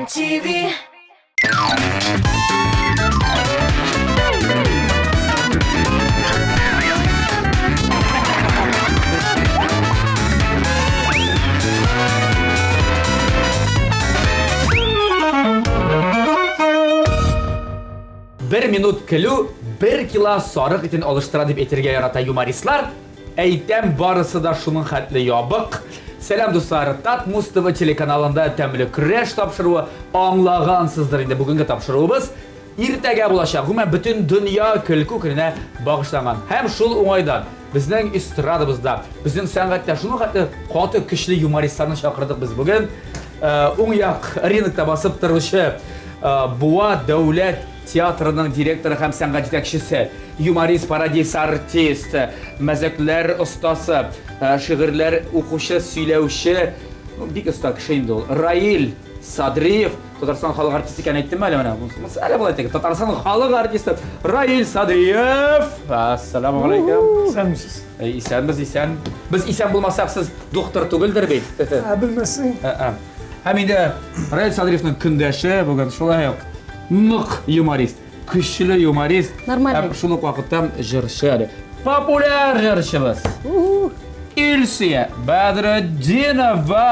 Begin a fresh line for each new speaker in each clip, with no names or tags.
MTV.
Бер минут көлү бер кило сарык итен алыштыра дип әйтергә ярата юмористлар. Әйтәм, барысы да шуның хәтле ябык. Сәлам, дуслар! Татмуз ТВ телеканалында Тәмле көрәш тапшыруы аңлагансыздыр инде. Бүгенге тапшыруыбыз иртәгә булачак. Гомумән, бөтен дөнья көлке көненә багышланган. Һәм шул уңайдан безнең эстрадабызда, безнең сәнгатьтә шуның хәтле каты көчле юмористларны чакырдык без бүген. Э, уң як рынокта басып торучы э, Буа дәүләт театрының директоры һәм сәнгать җитәкчесе, юморист, пародист, артист, мәзәкләр остасы, э, шигырьләр укучы, сөйләүче, ну, бик оста кеше инде ул. Раил Садриев, Татарстан халык артисты икән әйттем әле менә. Әле болай әйтик, Татарстан халык артисты Раил Садриев. Ассаламу алейкум.
Исәнмесез.
Исәнбез, исән. Без исән булмасак, сез доктор түгелдер бит.
Ә, белмәсең.
Һәм инде Раил Садриевның көндәше бүген шулай ук нык юморист, көчле юморист.
Нормальный.
Һәм шул ук вакытта җырчы әле. Популяр җырчыбыз. Илсөя Бәдретдинова.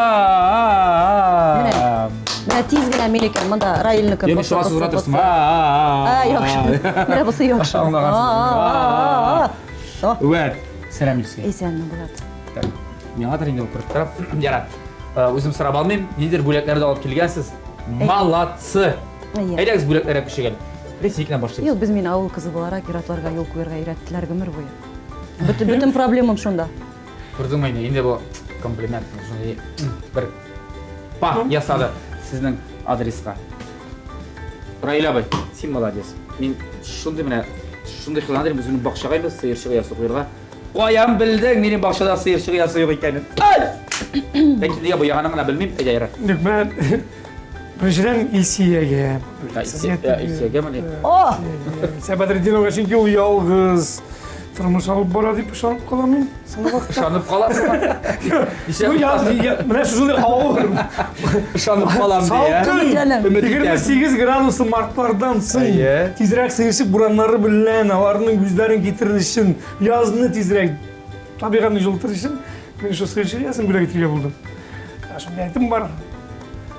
Менә. Менә тиз генә минеке, монда Раилнеке.
Мин шуңа сузыра торсын.
А, яхшы. Менә бусы яхшы.
Аңлагансыз. Вәт. Сәлам, Илсөя.
Исәнме, Булат.
Так, миңадыр инде ул күреп тора. Ярар. Үзем сорап алмыйм. Ниндидер бүләкләр дә алып килгәнсез. Молодцы!
Әйе.
Әйдәгез бүләкләргә күчик әле. Рәсәйкенә башлыйбыз.
Юк, без мине авыл кызы буларак ир-атларга юл куярга өйрәттеләр гомер буе. Бөтен, бөтен проблемам шунда.
Күрдеңме инде, инде бу комплимент шундый бер па ясады сезнең адреска. Раил абый, син молодец. Мин шундый менә шундый хыялландым, үземнең бакчага инде сыерчык оясы куярга. Каян белдең минем бакчада сыерчык оясы юк икәнен? Ай! Ләкин нигә буяганын гына белмим, әйдә ярар.
Юк, мен беренчедән Илсиягә.
Илсиягә мени?
О!
Илсия Бәдретдинова, чөнки ул ялгыз тормыш алып бара дип ышанып калам мин. Соңгы вакытта.
Ышанып каласың.
Ну, я, менә шушындый авыр.
Ышанып калам ди, ә?
Салкын.
Өмет итәм.
28 градуслы мартлардан соң
Әйе.
тизрәк сыерчык бураннары белән аларның үзләрен китерер өчен, язны тизрәк табигатьне җылытыр өчен мин шул сыерчык оясын бүләк итәргә булдым. Ә Шундый әйтем бар.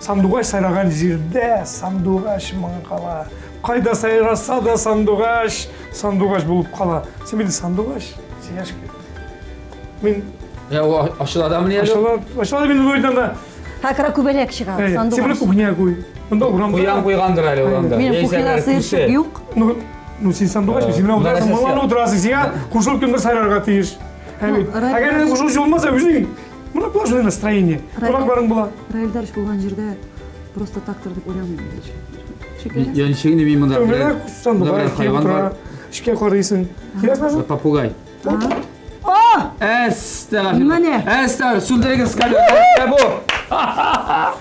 Сандугач сайраган җирдә сандугач моңы кала. Кайда сайраса да сандугач, сандугач булып кала. Син бит сандугач, сияшка. Мин
Я ул ачыла да мени әле?
ачыла, ачыла мин уйдан да.
Хәкра күбәләк чыга,
Син
сандугач.
менә кухняга куй. Монда урамда.
Куян куйгандыр әле ул анда.
Минем
Яисә
кухняда
берәр
сыерчык
күсе.
юк.
Ну, ну син сандугач, син менә
Монда
утырасың,
нәрсә
моңа утырасың, сиңа кушылып кемдер сайрарга тиеш. Һәм
Ну, Раил-
әгәр дә кушылучы булмаса, үзең менә положенное настроение.
Раил-
Кунакларың була.
Раил Дарыч булган җирдә просто тактыр дип уйламыйм. Шикелле.
Я ничек инде мин монда
Менә
берәр монда
сандугач
берәр
килеп
хайван
утыра.
бар.
Эчкә карыйсың. Киләсеңме шул?
Попугай. Әстәгъфирулла.
Менә.
Әстәгъфир, сүндерегез камераны. Нәрсә бу?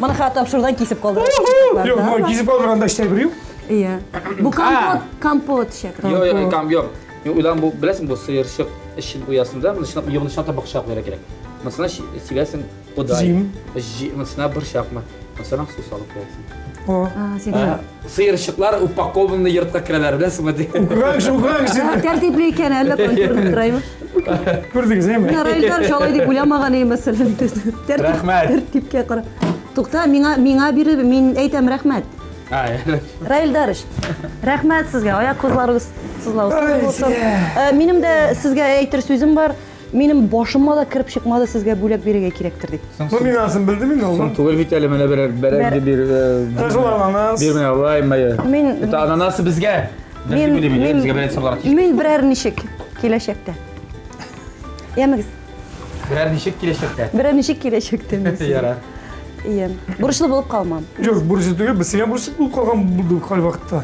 Моны хәтта тапшырудан кисеп калдырып.
Юк, моны кисеп калдырганда эчтә бер юк.
Иә. Бу компот, компот шәкер.
Юк, юк, кам юк. Мин уйладым, бу беләсең, бу сыерчык эчен оясында, моны чынлап, юк, чынлап та бакчага куярга кирәк. Монысына сибәсең бодай.
Җим.
Монысына борчакмы? Монысына су салып куясың.
О.
А, син.
Сыерчыклар упакованный йортка керәләр, беләсеңме?
Укыган кеше, укыган кеше.
Тәртипле икән, әллә каян күренеп тора име?
Күрдегез, әйме?
Менә Раил Дарыч алай дип уйламаган иде, мәсәлән. Тәртип,
Рәхмәт.
Тәртипкә кара. Тукта, миңа миңа биреп, мин әйтәм рәхмәт. Раил Дарыч, рәхмәт сезгә, аяк күзләрегез сызлаусыз булсын. Э, Минем дә сезгә әйтер сүзем бар. Минем башыма да кереп чыкмады сезгә бүләк бирергә кирәктер дип.
Ну, мин анысын белдем инде
Соң
ул.
түгел бит әле менә берәр бәрәңге бир.
Менә шул ананас.
Бир менә алай мая.
Мин-
Это ананасы безгә.
Мин
Мин безгә берәр сырлар тиеш.
Мин берәр ничек киләчәктә. Ямегез.
Берәр ничек киләчәктә.
Берәр ничек киләчәктә мин сезгә.
Ярар.
Иә. Бурычлы булып калмам.
Юк, бурычлы түгел, без сиңа бурычлы булып калган булдык кайвакытта.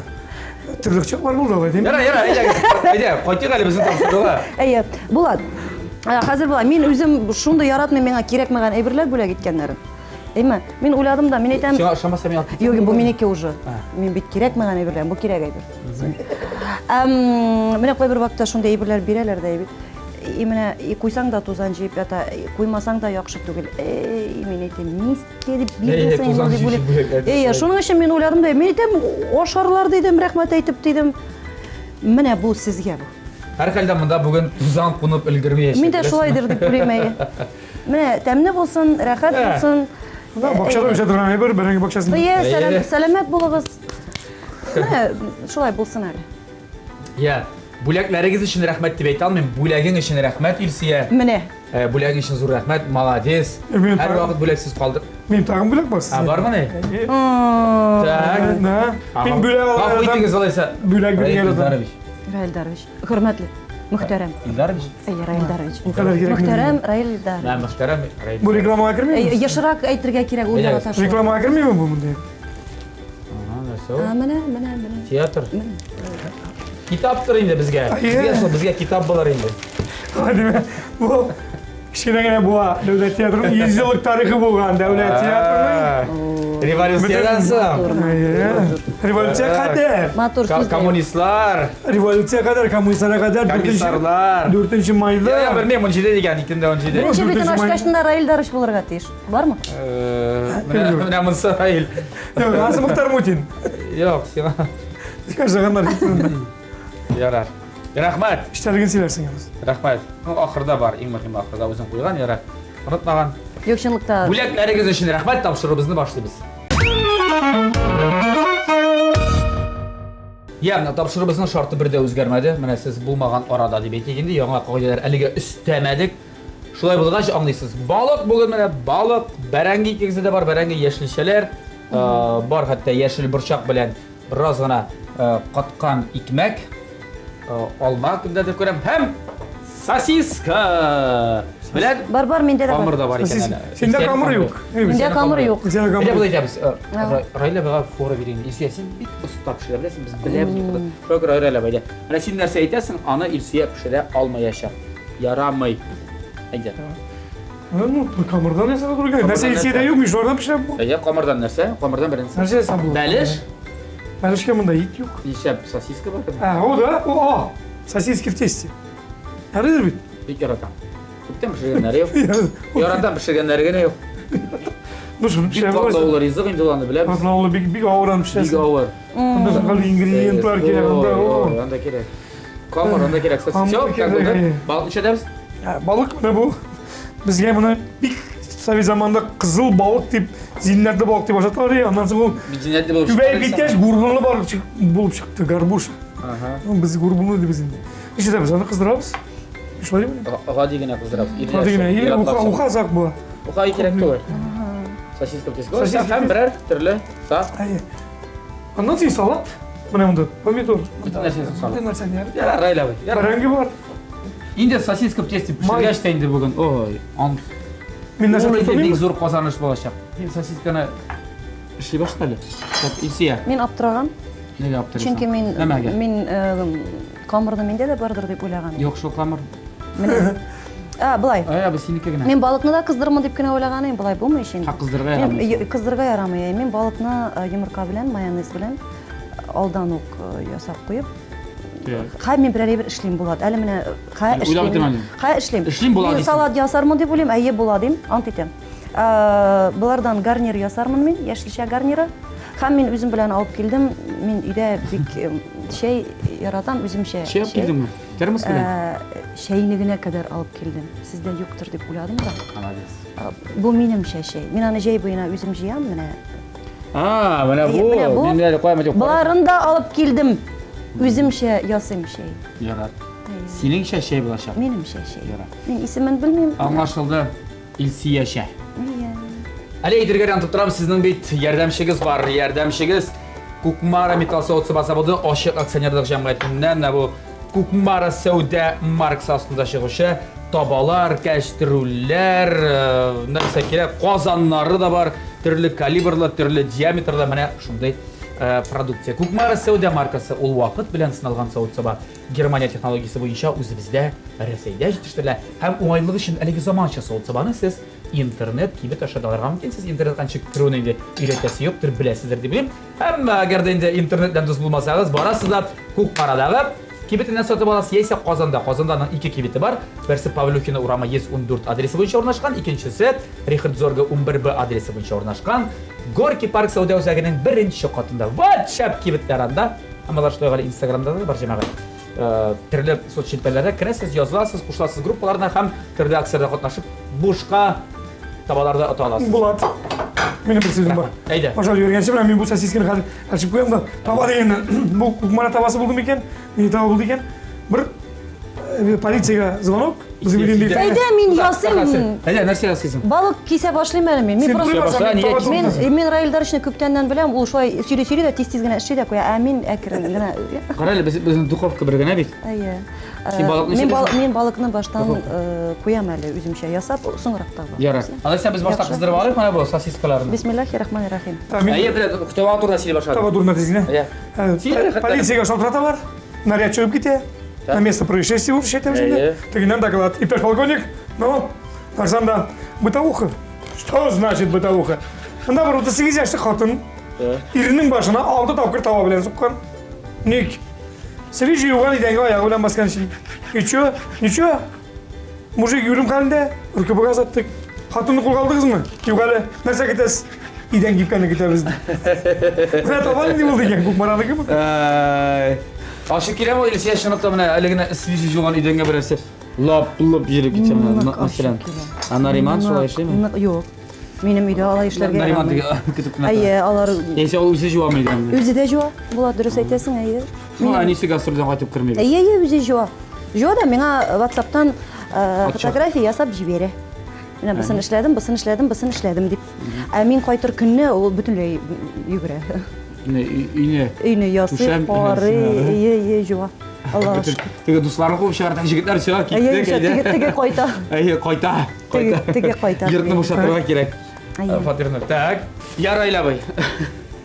Төрле чаклар булды алай, димме?
Ярар, ярар, әйдәгез. Әйдә, кайтыйк әле безнең тапшыруга.
Әйе, Булат. Хәзер була. Мин үзем шундый яратмыйм миңа кирәкмәгән әйберләр бүләк иткәннәрен. Әйме? Мин уйладым да, мин әйтәм.
Сиңа ошамаса мин алып китәм.
Юк, бу минеке уже. Мин бит кирәкмәгән әйберләр, бу кирәк әйбер. Менә кайбер вакытта шундый әйберләр бирәләр дә бит. И менә и куйсаң да тузан җыеп ята, и куймасаң да яхшы түгел. Эй, мин әйтәм, нистә дип бирдең син
тузан
дип
җыючы
уйлыйм.
бүләкләр.
Әйе, шуның өчен мин уйладым да, мин әйтәм, ашарлар дидем, рәхмәт әйтеп дидем. Менә бу сезгә бу.
Һәрхәлдә монда бүген тузан кунып өлгермәячәк.
Мин дә шулайдыр дип уйлыйм, әйе. Менә тәмле булсын, рәхәт булсын.
Монда бакчада үсә торган әйбер, бәрәңге бакчасында.
Әйе, сәламәт булыгыз. Менә шулай булсын әле.
Я, бүләкләрегез өчен рәхмәт дип әйтә алмыйм. Бүләгең өчен рәхмәт, Илсөя.
Менә.
Бүләгең өчен зур рәхмәт, молодец. Һәр вакыт бүләксез калдык.
Минем тагын бүләк бар сезгә.
А, бармыни? Так.
Мин бүләк алган.
Гафу итегез алайса.
Бүләк биргән
адам.
Раил Дарович, хөрмәтле, мөхтәрәм.
Илдарович?
Әйе, Раил Дарович.
Бу кадәр кирәкми.
Мөхтәрәм Раил Дарович.
Мә, мөхтәрәм Раил.
Бу рекламага кермиме?
Ешрак әйтергә кирәк, ул ярата шул.
Рекламага кермиме бу монда?
Ага, нәрсә ул?
А, менә, менә, менә.
Театр. Китаптыр инде безгә. Безгә шул, безгә китап булыр инде.
Димәк, бу кечкенә генә буа дәүләт театрының 100 еллык тарихы булган дәүләт театрының.
Революциядән соң.
Революция кадәр.
Матур сүз.
Коммунистлар.
Революция кадәр, коммунистларга кадәр.
Комиссарлар.
4 майда.
Я белмим, 17 дигән, 217.
Беренче битен ачкачында Раил Дарыш булырга тиеш. Бармы?
Менә монысы Раил.
Юк, анысы Мухтар Мутин.
Юк, сиңа.
Скажи,
Ярар. Рәхмәт.
Эчтәлеген сөйләрсең инде.
Рәхмәт. Ну, ахырда бар, иң мөһиме ахырда үзең куйган, ярар. Онытмаган.
Юк, чынлыкта.
Бүләкләрегез өчен рәхмәт, тапшыруыбызны башлыйбыз. Я, менә тапшыруыбызның шарты бер дә үзгәрмәде. Менә сез булмаган арада дип әйтик инде, яңа кагыйдәләр әлегә өстәмәдек. Шулай булгач, аңлыйсыз. Балык бүген менә балык, бәрәңге икегездә дә бар, бәрәңге яшелчәләр, бар хәтта яшел борчак белән бераз гына каткан икмәк, алма көндә дип күрәм һәм сосиска. Белән
Бар, бар, миндә дә бар.
Камыр да бар икән әле.
Синдә камыр юк.
Миндә камыр юк.
Әйдә болай итәбез. Раилә абыйга фора бирим. Илсөя, син бик оста пешерә беләсең, без беләбез бит. Шуңа күрә Раилә абый, әйдә. Менә син нәрсә әйтәсең, аны Илсөя пешерә алмаячак. Ярамый. Әйдә.
Ну, камырдан нәрсә туры килә. Нәрсә Илсөядә юк, мин шулардан пешерәм.
Әйдә, камырдан нәрсә? Камырдан беренче.
Нәрсә ясап була?
Бәлеш?
Бәлешкә монда ит юк.
Нишләп сосиска бар?
А, о, да? О, о, сосиски в тесте. Ярыйдыр бит.
Бик яратам. Күптән пешергәннәре юк. Яратам пешергәннәре генә юк.
Ну, шуны
Бик катлаулы ризык инде ул аны беләбез.
Катлаулы, бик бик авыр аны пешерәсең.
Бик авыр.
Анда шулай ингредиентлар кирәк, анда.
Ой, анда кирәк. Камыр анда кирәк. Все, как булды? Балык ничәдәбез?
Балык менә бу. Безгә моны бик совет заманында кызыл балык дип, зиннәтле балык дип ашаталар иде. Аннан соң ул
зиннәтле булып
чыкты. Күбәеп киткәч, гурбунлы балык булып чыкты, горбуша. Ага. Без гурбунлы дибез инде. Нишләтәбез? Аны кыздырабыз. Шулай димени?
Гади генә кыздырабыз.
Гади генә. Или уха, уха сак була.
Уха кирәк түгел. Сосиска теско. Сосиска һәм берәр төрле сак.
Әйе. Аннан соң салат. Менә монда помидор.
Бөтен нәрсәсен салат.
Бөтен нәрсәне.
Ярар, Раил абый.
Бәрәңге бар.
Инде сосиска в тесте пешергәч тә инде бүген. Ой, ан.
Мин нәрсә
Ул бик зур казаныш булачак. Мин сосисканы эшли башла әле. Так, Илсөя.
Мин аптыраган.
Нигә аптырыйсың?
Чөнки мин
Нәмәгә?
мин камырны миндә дә бардыр дип уйлаган идем.
Юк, шул камыр.
Менә. А, былай.
Ай, абый, синеке генә.
Мин балыкны да кыздырмын дип кенә уйлаган идем, болай булмый ич инде.
Ха, кыздырырга ярамый.
Кыздырырга ярамый. Мин балыкны йомырка белән, майонез белән алдан ук ясап куеп, Хә мин берәр әйбер эшлим Булат. Әле менә хә эшлим. Хә эшлим.
Эшлим була
дисең. Салат ясармын дип уйлыйм, әйе була дим, ант итәм. Болардан гарнир ясармын мин, яшелчә гарниры. Һәм мин үзем белән алып килдем. Мин өйдә бик чәй яратам, үземчә.
Чәй алып килдеңме? Термос белән?
Чәйнегенә кадәр алып килдем. Сездә юктыр дип уйладым да.
Молодец.
Бу минемчә чәй. Мин аны җәй буена үзем җыям, менә.
А, менә бу. Мин әле куям дип.
Боларын да алып килдем. Үземчә ясыйм чәй.
Ярар. Синеңчә чәй булачак.
Минемчә чәй.
Ярар.
Мин исемен белмим.
Аңлашылды. Илсөячә. Әле әйтергә генә онытып торам, сезнең бит ярдәмчегез бар. Ярдәмчегез Кукмара металл савыт-саба заводы ачык акционерлык җәмгыятеннән менә бу Кукмара сәүдә маркасы астында чыгучы табалар, кәчтерүләр, э, нәрсә кирәк, казаннары да бар, төрле калибрлы, төрле диаметрлы менә шундый э, продукция. Кукмара сәүдә маркасы ул вакыт белән сыналган савыт-саба. Германия технологиясе буенча үзебездә, Рәсәйдә җитештерелә һәм уңайлылык өчен әлеге заманча савыт-сабаны сез интернет кибет аша да алырга мөмкинсез. Интернетка ничек керүне инде өйрәтәсе юктыр, беләсездер дип уйлыйм. Әмма әгәр дә инде интернет белән дус булмасагыз, барасыз да Кукмарадагы кибетеннән сатып аласыз, яисә Казанда. Казанда аның ике кибете бар. Берсе Павлюхина урамы 114 адресы буенча урнашкан, икенчесе Рихард Зорге 11Б адресы буенча урнашкан. Горький парк сәүдә үзәгенең беренче катында. Вот шәп кибетләр анда. Һәм алар шулай әле Инстаграмда да бар җәмәгать. Э, төрле соцчелтәрләрдә керәсез, языласыз, кушыласыз группаларына һәм төрле акцияләрдә катнашып, бушка табаларда ота аласыз.
Булат. Минем бер сүзем бар.
Әйдә.
Ашап җибәргәнче менә мин бу сосисканы хәзер ачып куям да. Таба дигәннән бу Кукмара табасы булды микән? Ни таба булды икән? Бер э, полициягә звонок.
Әйдә, мин ясыйм.
Әйдә, нәрсә ясыйсың?
Балык кисә башлыйм әле мин. Мин просто мин мин Раил Дарышны күптәннән беләм, ул шулай сөйли-сөйли дә тиз-тиз генә эшли дә куя, ә мин әкрен генә.
Кара әле, без безнең духовка бер генә бит.
Әйе.
Син балыкны
Мин бал, мин балыкны баштан куям әле үземчә ясап, соңрак таба.
Ярар. Алайса без башта кыздырып алыйк менә бу сосискаларны.
Бисмиллахи рахмани рахим.
Әйе, белә, таба турында сөйли башладым.
Таба турында тиз генә. Полициягә шалтыраталар. Наряд чыгып китә. На место происшествия урысча әйтәбез инде. Тегеннән доклад. Иптәш полковник, ну, Тарзан да бытовуха. Что значит бытовуха? Монда бер 38 яшьлек хатын иренең башына 6 тапкыр таба белән суккан. Ник? Свежий юган идәнгә аягы белән баскан өчен. И чё? Ничего? Мужик үлем хәлендә, РКБга озаттык. Хатынны кулга алдыгызмы? Юк әле. Нәрсә көтәсез? Идән кипкәнне көтәбез. Менә таба нинди булды икән, Кукмараныкы бу?
Ашы киләме ул Илсөя чынлап та менә әле генә свежий юган идәнгә берәрсе лап-лоп йөреп китсә менә, мәсәлән. Ә Нариман шулай эшлиме?
Юк. Минем өйдә алай эшләргә
Нариман теге көтеп кенә.
Әйе, алар
Яисә ул үзе җуамы идәнне?
Үзе дә җуа. Була, дөрес әйтәсең, әйе.
Ну, әнисе гастрольдән кайтып керми.
Әйе, әйе, үзе җуа. Җуа да миңа WhatsApp'тан э, фотография ясап җибәрә. Менә бусын эшләдем, бусын эшләдем, бусын эшләдем дип. Ә мин кайтыр көнне ул бөтенләй йөгерә.
Өйне.
Өйне ясый, карый, әйе, әйе, җуа. Аллага шөкер.
Теге дусларны куып чыгарда җегетләр чыга киттек.
Әйе, теге теге кайта.
Әйе, кайта.
Кайта. Теге кайта.
Йортны бушатырга кирәк. Фатирны. Так. Ярай абый.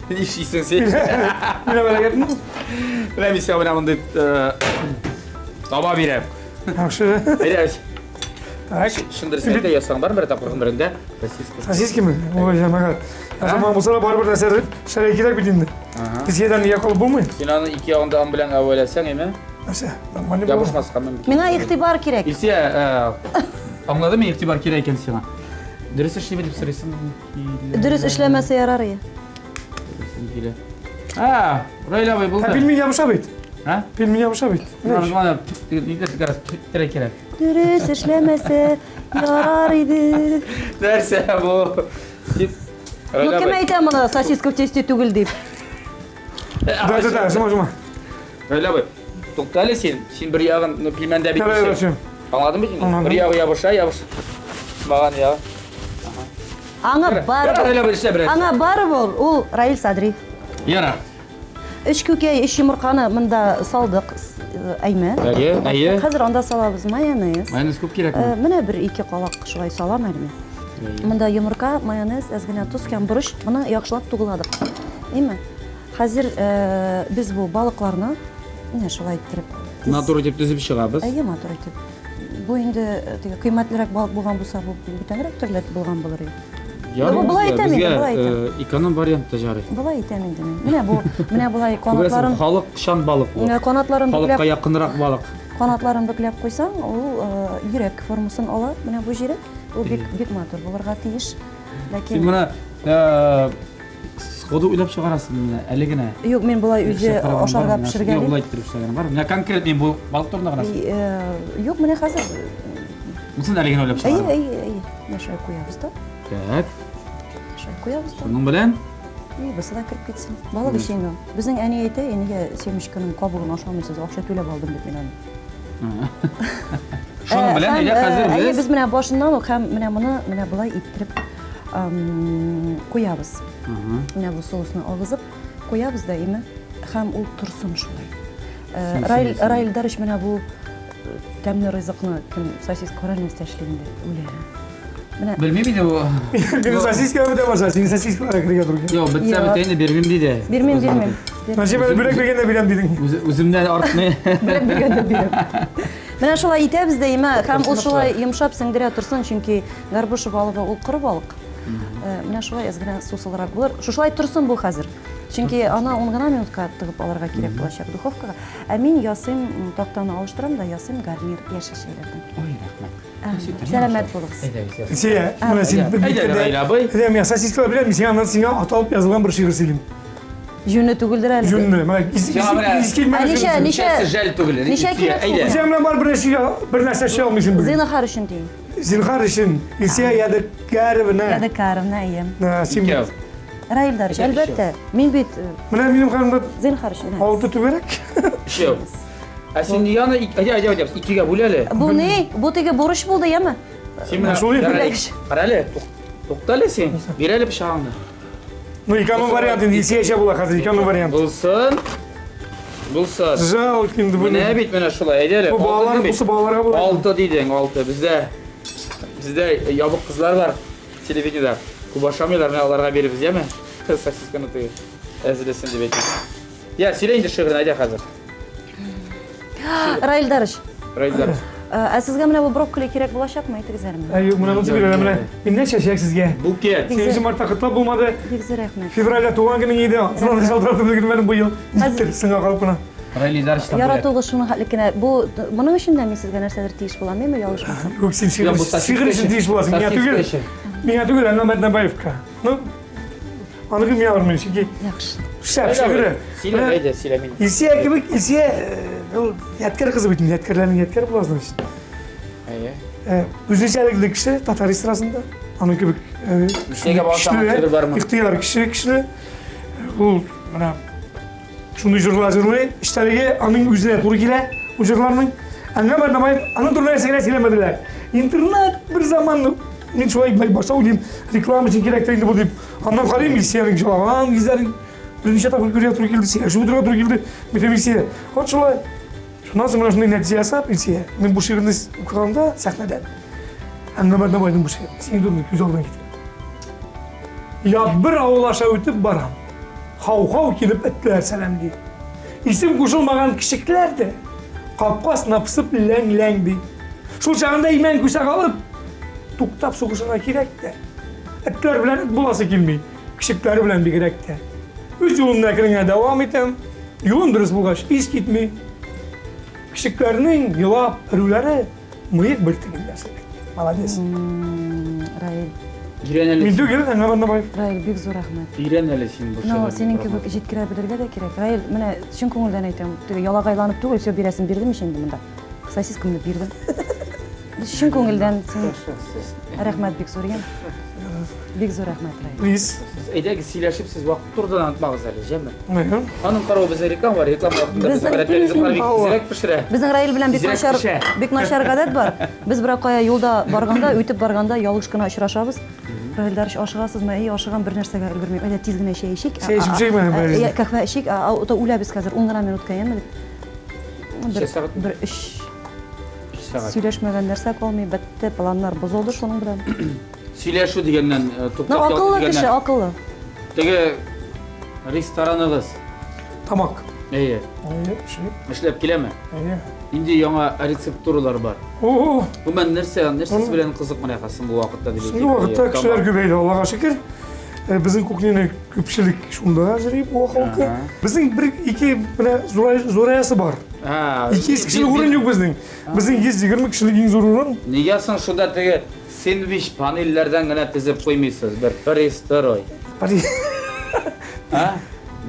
Нишлисең син?
Менә бәрәкәтне.
Менә мин сиңа менә мондый таба бирәм.
Яхшы.
Әйдә.
Так.
Чын дөресен әйтә, ясаң бар бер тапкыр гомереңдә сосиска.
Сосисками? Ой, җәмәгать. Ясамаган булса да барыбер нәрсә эшләргә кирәк бит инде. Безгә нигә калып булмый?
Син аны ике ягында он белән әвәләсәң, әйме?
Нәрсә? Нормально була.
Ябышмаска мөмкин.
Миңа игътибар кирәк.
Илсөя, аңладым мин, игътибар кирәк икән сиңа. Дөрес эшлиме дип сорыйсың?
Дөрес эшләмәсә ярар иде.
Килә. А, Раил абый булды.
Ә пельмень ябыша бит.
А?
Пельмень ябыша бит.
Менә нидер кирәк кирәк.
Дөрес эшләмәсә ярар иде.
Нәрсә бу? Дип.
Ну кем әйтә моны сосиска в тесте түгел дип?
Да, да, да, жма, жма.
Раил абый, тукта әле син. Син бер ягын, ну, пельмендә бит. Аңладың бит инде? Бер ягы ябыша, ябыш. Маган ягы.
Аңа барыбер. Аңа барыбер ул Раил Садриев.
Яра.
Өч күкәй, өч йомырканы монда салдык, әйме.
Әйе, әйе.
Хәзер анда салабыз майонез.
Майонез күп кирәкме?
Менә бер ике калак шулай салам әле мин. Монда йомырка, майонез, әз генә тоз һәм борыч. Моны яхшылап тугыладык. Әйме? Хәзер без бу балыкларны менә шулай иттереп.
Матур итеп төзеп чыгабыз.
Әйе, матур итеп. Бу инде теге кыйммәтлерәк балык булган булса, бу бүтәнрәк төрле булган булыр иде.
Ярый,
Бу болай итәм инде, болай итәм.
Эконом вариант та ярый.
Болай итәм инде мин. Менә бу, менә болай канатларын
халык чан балык бу.
Канатларын
бөкләп Халыкка якынрак балык.
Канатларын бөкләп куйсаң, ул йөрәк формасын ала. Менә бу җире. Ул бик бик матур булырга тиеш. Ләкин
Син моны сходу уйлап чыгарасың менә әле генә.
Юк, мин болай үзе ашарга пешергән.
Юк, болай иттереп эшләгәнем бар. Менә конкрет мин бу балык турында гына.
Юк, менә хәзер.
Монысын әле генә уйлап чыгардым.
Әйе, әйе, әйе. Менә шулай куябыз да.
Так.
Шулай куябыз да.
Шуның белән
И, бусы да кереп китсен. Балык өчен инде. Безнең әни әйтә, нигә семечканың кабыгын ашамыйсыз, акча түләп алдым дип мин аны.
Шуның белән әйдә хәзер без.
Әйе, без менә башыннан ук һәм менә моны менә болай иттереп куябыз. Менә бу соусны агызып куябыз да, име? Һәм ул торсын шулай. Раил Раил Дарыч менә бу тәмле ризыкны кем сосиска карале нәрсә эшли инде, үлә.
Менә Белмим инде бу.
Мин сосиска бетә баша, син сосискаларга керергә туры
килә. Юк, бетсә бетә инде, бирмим диде.
Бирмим, бирмим.
Нәҗип әле бүләк биргәндә бирәм дидең.
Үземнән артмый.
Бүләк биргәндә бирәм. Менә шулай итәбез дә, имә, һәм ул шулай йомшап сеңдерә торсын, чөнки горбуша балыгы ул коры балык. Менә шулай әз генә сусылрак булыр. Шушылай торсын бу хәзер. Чөнки аны 10 гына минутка тыгып алырга кирәк булачак духовкага. Ә мин ясыйм, тактаны алыштырам да ясыйм гарнир яшелчәләрдән.
Ой, рәхмәт.
Сәламәт булыгыз.
Әйдәгез.
Сия, менә син бер
Әйдә, Раил абый.
Әйдә, мин сосискалар беләм, мин сиңа аннан сиңа аталып язылган бер шигырь сөйлим.
Җүнле түгелдер әле.
Җүнле, менә
Сиңа менә-
искитмәле
Ә ничә,
шигырь.
ничә?
Ничәсе жәл түгел.
Ничә кирәк
Әйдә.
Син менә бар бер нәрсә бер нәрсә эшли алмыйсың бүген.
Зинһар өчен дим.
Зинһар өчен Илсия Ядыкәровна.
Ядыкәровна, әйе.
Ә, Син
Икәү.
Раил Дарыч, әлбәттә. Мин бит э,
менә минем ханымда
зинһар өчен.
алты түгәрәк.
Өчәү. Ә син нигә аны әйдә, әйдә, әйдә, икегә бүл әле.
Бу ни? Бу теге бурыч булды, яме?
Син менә
Шул
кара
инде.
Кара әле, тукта әле син. Бир әле пычагыңны.
Ну, икәнү вариант инде Илсиячә була хәзер, икәнү вариант.
Булсын. Булсын.
Жалко инде бу.
Менә бит менә шулай, әйдә әле.
Бу балалар, бусы балаларга була.
Алты дидең, алты. Бездә бездә ябык кызлар бар телевидениедә. Күп ашамыйлар, менә аларга биребез, яме? Сосисканы теге әзерләсен дип әйтәм. Я, сөйлә инде шигырен, әйдә хәзер.
Раил Дарыч,
Раил Дарыч.
ә сезгә менә бу брокколи кирәк булачакмы, әйтегез әле миңа.
Әй, юк, менә монысы бирәләр, менә. Миннән чәчәк сезгә.
Букет.
8 мартта котлап булмады.
Бик зур рәхмәт.
Февральдә туган көнең иде. Сынау шалтыратып өлгермәдем быел. Никтер сыңа калып кына.
Раил Дарыч
Яратугыз шуның хәтле кенә. Бу моның өчен дә мин сезгә нәрсәдер тиеш булам, әйме, ялгышмасам.
Юк, син шигырь
Юк, бу сосиска
шигырь өчен
өчен.
тиеш буласың. Миңа
Сосиска
түгел.
өчен.
Миңа түгел, Әнвәр Мәднәбаевка. Ну, аныкы миңа бармый, чөнки
Яхшы.
шәп шигыре.
Сөйлә,
Менә
әйдә, сөйлә мин.
Илсия кебек, Илсия, ул ядкәр кызы бит, инде, ядкәрләрнең ядкәре була, значит.
Әйе.
Үзенчәлекле кеше татар эстрадасында. Аның кебек
Илсиягә багышланган
көчле,
шигырь бармы?
Ихтыяр кеше, көчле. Ул менә шундый җырлар җырлый, эчтәлеге аның үзенә туры килә бу җырларның. Әңгәмә Бәрнабаев аның турында нәрсә генә сөйләмәделәр. Интернет бер заман мин шулай башта уйлыйм, реклама өчен кирәктер инде бу дип. Аннан карыйм, Илсиянең җылаган йөзләрен берничә тапкыр күрергә туры килде, сөйләшеп утырырга туры килде. Мин Илсия, вот шулай. Шуннан соң менә шундый нәтиҗә ясап, Илсия, мин бу шигырьне укыганда сәхнәдән Әңгәмә Бәрнабаевның бу шигырен синең турында күз алдына китерәм. Ят бер авыл аша үтеп барам. Хау-хау килеп этләр сәламли. Исем кушылмаган кешекләр дә капка астына пысып ләң-ләң ди. Шул чагында имән күсәк алып, туктап сугышырга кирәк тә. Этләр белән эт буласы килми, кешекләре белән бигрәк тә. Үз юлымны әкрен генә дәвам итәм. Юлым дөрес булгач, ис китми. Кешекләрнең елап өрүләре мыек бөртегендә селкетми. Молодец.
Раил,
Өйрән әле.
Мин түгел, Әнвәр Бәрнабаев.
Раил, бик зур рәхмәт.
Өйрән әле син бу
Ну,
шигырьне.
синең кебек җиткерә белергә дә кирәк. Раил, менә чын күңелдән әйтәм, теге ялагайланып түгел, все бирәсен бирдем ич инде монда. Сосискамны бирдем. Чын күңелдән син рәхмәт бик зур, яме. Бик зур рәхмәт, Раил.
Плиз.
Сез әйдәгез сөйләшеп, сез вакыт турыдан онытмагыз әле, җәме.
Әйе.
Аның каравы безнең реклама бар, реклама вакытында
Безнең-
безнең гадәттә ризыклар бик
Алла.
тизрәк пешерә.
Безнең Раил белән бик
Тизрәк
начар,
пешә.
бик начар гадәт бар. Без берәр кая юлда барганда, үтеп барганда ялгыш кына очрашабыз. Раил Дарыч, ашыгасызмы? Әй, ашыгам, бер нәрсәгә өлгермим. Әйдә, тиз генә чәй эчик.
Чәй эчеп чәйме, бәрез?
Ә, каһвә эчик, а то үләбез хәзер, 10 гына минутка, яме дип. Бер,
Ничә сәгать?
бер өч
Өч сәгать.
сөйләшмәгән нәрсә калмый, бетте, планнар бозылды шуның белән.
Сөйләшү дигәннән,
Ну,
туктап ял
акыллы кеше,
дигәннән.
акыллы.
Теге рестораныгыз.
Тамак.
Әйе,
Әйе, ши.
эшләп киләме?
Әйе.
Инде яңа рецептуралар бар.
О,
Гомумән нәрсә, нәрсәсе белән кызык менә хәзер соңгы вакытта дип
соңгы вакытта кешеләр күбәйде, Аллага шөкер. Безнең кухняны күпчелек шунда йөри бу халкы.
Ага.
Безнең бер ике менә зураясы бар. 200 кешелек урын юк безнең. Безнең 120 кешелек иң зур урын.
Нигә соң шунда теге сэндвич панельләрдән генә тезеп куймыйсыз? Бер пристрой. А?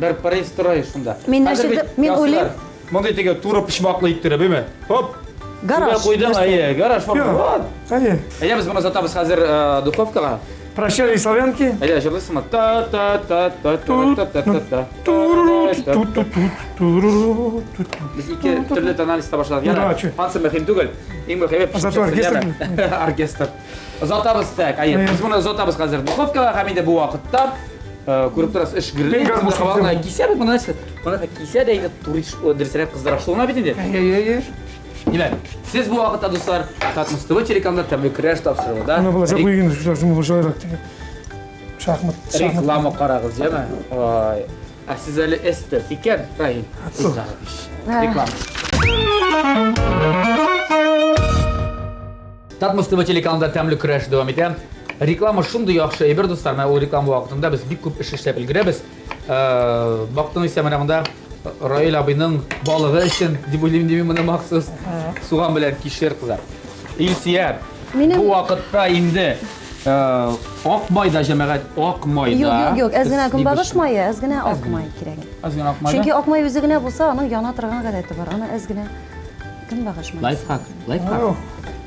Бер пристрой шунда.
Мин
Хәзер
нәрсә
бит
дип- мин
ясыйлар.
уйлыйм.
Мондый теге туры почмаклы иттереп, әйме? Хоп.
Гараж.
Түбә куйдың, әйе, гараж.
Юк.
Вот.
Әйе.
Әйдә без моны озатабыз хәзер духовкага.
Прощали славянки.
Әйдә, җырлыйсыңмы? Та та та та та та та та.
Туру, ту-ту-ту, туру, ту-ту.
Без ике төрле тональностьта башладык.
Ну,
Ярар,
давай, чё.
ансы мөһим түгел. Иң мөһиме
Озату оркестр.
Оркестр. Озатабыз так. Әйе, без моны озатабыз хәзер духовкага һәм инде бу вакытта күреп торасыз, эш гөрли.
Мин гармун
Кабагына кисә бит моны нәрсә? Моны кисә дә инде турыш дөресрәк кыздыра. Шулына бит инде.
Әйе, әйе, әйе.
Димәк, сез бу вакытта, дуслар, Татмус ТВ телеканалында тәмле көрәш тапшыруында
Менә булачак уен, шулайрак теге. Шахмат, шахмат.
реклама карагыз, яме? Ой. Ә сез әле эстет икән, Раил. Реклама. Татмус ТВ телеканалында тәмле көрәш дәвам итә. Реклама шундый яхшы әйбер, дуслар. Менә ул реклама вакытында без бик күп эш эшләп өлгерәбез. Бактың исә менә монда Раил абыйның балыгы өчен дип уйлыйм димим моны махсус. Суган белән кишер кызар. Илсөя, бу вакытта инде ак майда җәмәгать, ак майда.
Юк, юк, юк, әз генә көнбагыш мае, әз генә ак май кирәк.
Әз генә ак май.
Чөнки ак май үзе генә булса, аның яна торган гадәте бар. Аны әз генә көнбагыш мае.
Лайфхак, лайфхак.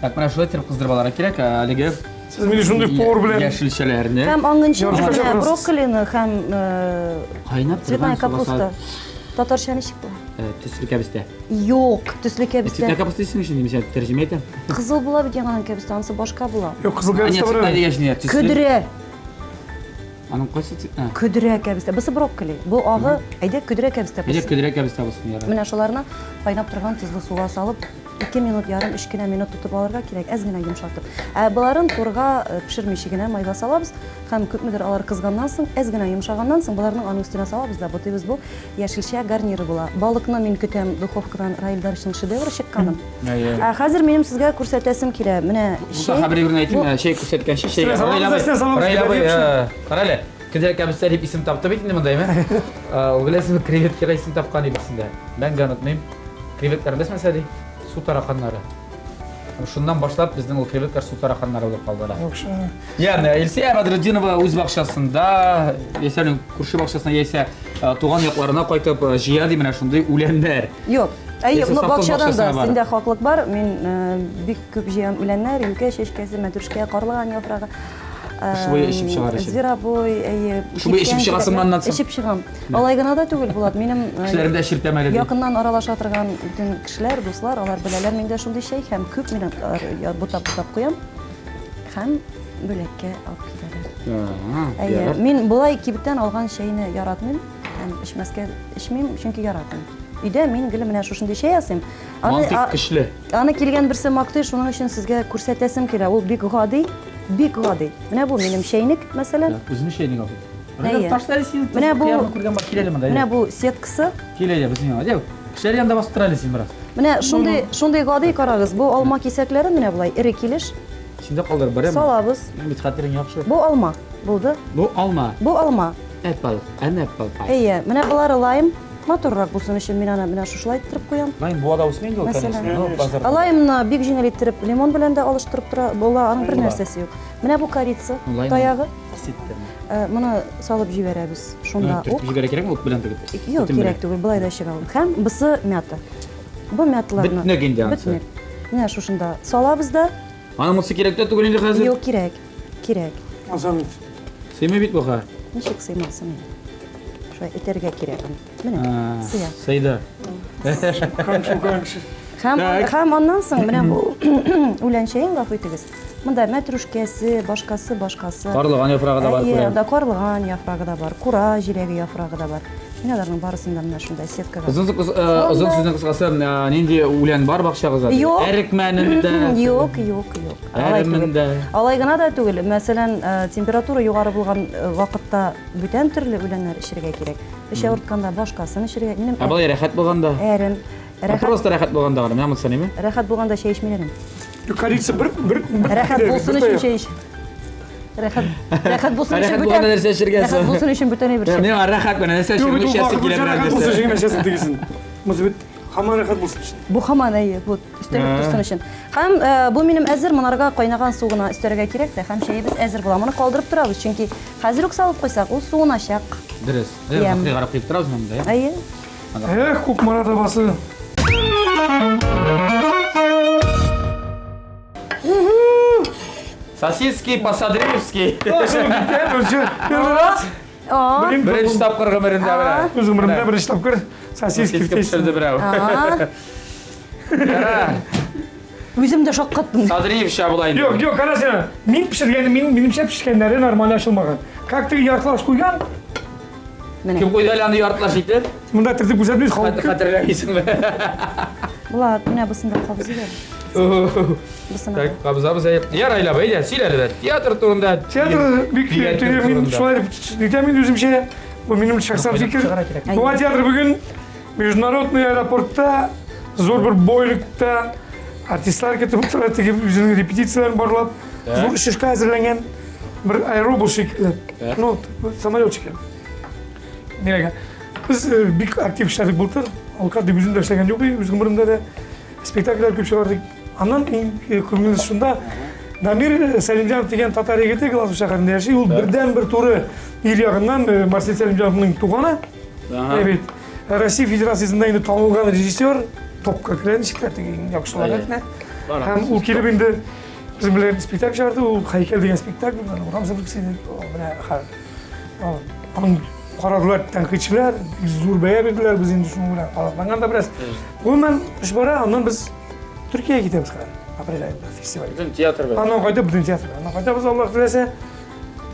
Так, менә шулай итеп кыздырып алырга кирәк, әлеге
Сез мине шундый повар белән
яшелчәләрне.
Һәм аңынчы менә брокколины һәм
кайнап
цветная капуста. Татарча ничек була?
Төсле кәбестә.
Юк, төсле кәбестә.
Цветная капуста дисең өчен, мин тәрҗемә итәм.
Кызыл була бит яңадан кәбестә, анысы башка була.
Юк, кызыл кәбестә бар.
Көдрә.
Аның кайсы цветная?
Көдрә кәбестә. Бусы брокколи. Бу агы, әйдә көдрә кәбестә
булсын. Әйдә көдрә кәбестә булсын, ярар.
Менә шуларны кайнап торган тозлы суга салып, 2 минут ярым, 3 кенә минут тотып алырга кирәк, әз генә йомшартып. Ә боларын турга э, пешермичә генә майга салабыз һәм күпмедер алар кызганнан соң, әз генә йомшаганнан соң, боларның аның өстенә салабыз да бутыйбыз. Бу яшелчә гарниры була. Балыкны мин көтәм духовкадан Раил Дарышның шедевры чыкканын. Ә хәзер минем сезгә күрсәтәсем килә. Менә
чәй. Хәбәр бирүне әйтим, чәй күрсәткәнче чәй. Раил абый, кара әле. Кедер кәбестә дип исем тапты бит инде монда, әйме? Ул беләсезме, креветкага исем тапкан иде исендә. Мәңге онытмыйм. Креветкалар беләсезме нәрсә ди? Су тараканнары. Шуннан башлап безнең ул креветкалар су тараканнары булып калдылар. Ягъни Илсөя Бәдретдинова үз бакчасында, яисә аның күрше бакчасына, яисә туган якларына кайтып җыя ди менә шундый үләннәр.
Юк. Әйе, ну бакчадан да синдә хаклык бар. Мин бик күп җыям үләннәр, юкә чәчкәсе, мәтрүшкә, карлыган яфрагы.
Кыш буе эчеп чыгар өчен.
Зверобой, әйе.
Кыш буе эчеп чыгасың аннан соң.
Эчеп чыгам. Алай гына да түгел, Булат. Минем
кешеләрне дә эчертәм әле.
Якыннан аралаша торган бөтен кешеләр, дуслар, алар беләләр миндә шундый чәй һәм күп мин бутап-бутап куям. Һәм бүләккә алып китәләр. Әйе, мин болай кибеттән алган чәйне яратмыйм һәм эчмәскә эчмим, чөнки яратмыйм. Өйдә мин гел менә шушындый чәй ясыйм.
Мантыйк көчле.
Аны килгән берсе мактый, шуның өчен сезгә күрсәтәсем килә. Ул бик гади, бик гади. Менә бу минем чәйнек, мәсәлән.
Үзенең чәйнеге ул. Әйе. Ташла әле син.
Менә бу
күргән бар, кил әле монда.
Менә бу сеткасы.
Кил әле безнең янга. Әйдә, кешеләр янында басып тор әле син бераз.
Менә шундый, шундый гади карагыз. Бу алма кисәкләрен менә болай эре килеш.
Син дә калдырып барамы?
Салабыз.
Бит хәтерең яхшы.
Бу алма булды.
Бу алма.
Бу алма.
Apple, an apple pie.
Әйе, менә болары лайм. Матуррак булсын өчен мин аны менә шушылай иттереп куям.
Лайм буада үсми инде ул, конечно. Ну, базарда.
Лаймны бик җиңел иттереп лимон белән дә алыштырып тора була, аның бер нәрсәсе юк. Менә бу корица таягы. Э, моны салып җибәрәбез шунда ук.
Төртеп җибәрә кирәкме ут белән түгел?
Юк, кирәк түгел, болай да чыга ул. Һәм бусы мята. Бу мяталарны.
Бөтнек инде анысы.
Бөтнек. Менә шушында салабыз да.
Аның монысы кирәк тә түгел инде хәзер.
Юк, кирәк. Кирәк.
Азан.
Сыймый бит бу ха.
Ничек сыймасын инде? Шулай итәргә кирәк аны. Менә, сыя.
Сыйды.
Һәм, һәм аннан соң менә бу үлән чәен гафу итегез. Монда мәтрүшкәсе, башкасы, башкасы.
Карлыган яфрагы да бар
күрәм. Әйе, анда карлыган яфрагы да бар, кура җиләге яфрагы да бар. Менә аларның барысын да менә шунда сеткага.
Озын озын сүзнең кыскасы, нинди үлән бар бакчагызда?
Юк.
Әрекмәнен дә.
Юк, юк, юк.
Әремен дә.
Алай гына да түгел. Мәсәлән, температура югары булган вакытта бүтән төрле үләннәр эчәргә кирәк. Эч авыртканда башкасын эчәргә.
Минем Ә болай рәхәт булганда?
Әрем.
Рәхәт. Просто рәхәт булганда гына. Менә монысы неме?
Рәхәт булганда чәй эчмиләр инде.
Корица бер бер
Рәхәт булсын өчен чәй эч. Рәхәт, рәхәт булсын өчен
бүтән. Рәхәт булганда нәрсә эчәргә
соң? Рәхәт булсын өчен бүтән әйбер.
Миңа рәхәт менә нәрсә эчәргә эчәсе килә
менә. Рәхәт булсын өчен эчәсең дигесен. Монысы бит һаман рәхәт булсын өчен.
Бу һаман әйе, бу өстәлеп торсын өчен. Һәм бу минем әзер, монарга кайнаган су гына өстәргә кирәк тә, һәм чәебез әзер була. Моны калдырып торабыз, чөнки хәзер үк салып куйсак, ул суыначак.
Дөрес. Әйе, карап куеп торабыз монда,
әйе.
Эх, Кукмара табасы.
Сосиски по-садриевски. Беренче тапкыр гомерендә менә.
Үз гомеремдә беренче тапкыр сосиски
пешерде берәү.
Үзем дә шаккаттым.
Садриевча була инде.
Юк, юк, кара син. Мин пешергәне, мин минемчә пешкәннәре нормаль ачылмаган. Как ты яртылаш куйган?
Менә.
Кем куйды әле аны яртылаш итеп?
Монда төртеп күрсәтмибез, халык.
Хәтерләмисеңме?
Булат, менә бусын да кабызыйк әле.
Так, кабызабыз әйе. Ярай, Ләбә, әйдә, сөйлә әле. Театр турында.
Театр бик мин шулай әйтәм инде үземчә. Бу минем шәхсән фикер. Буа театры бүген международный аэропортта зур бер бойлыкта артистлар көтеп утыра, теге үзенең репетицияләрен барлап, зур очышка әзерләнгән бер аэробус шикелле. Ну, самолет шикелле. Нигә? Без бик актив эшләдек былтыр. Алка дип үзем дә эшләгән юк үз гомеремдә дә. Спектакльләр күп чыгардык. Аннан иң күңеллесе шунда, Дамир Сәлимҗанов дигән татар егете Глазов шәһәрендә яши. Ул бердән-бер туры ир ягыннан Марсель Сәлимҗановның туганы. Әйбәт. Россия Федерациясендә инде танылган режиссер, топка керә ничек теге иң яхшылар рәтенә. Һәм ул килеп инде безнең белән спектакль чыгарды, ул Һәйкәл дигән спектакль, урам себеркесе иде. Менә аның карадылар тәнкыйтьчеләр, зур бәя бирделәр, без инде шуның белән канатланган да бераз. Гомумән, эш бара, аннан без Төркиягә китәбез хәзер, апрель аенда фестиваль.
Бөтен театр белән.
Аннан кайтып бөтен театр белән. Аннан кайтабыз, Аллаһ теләсә.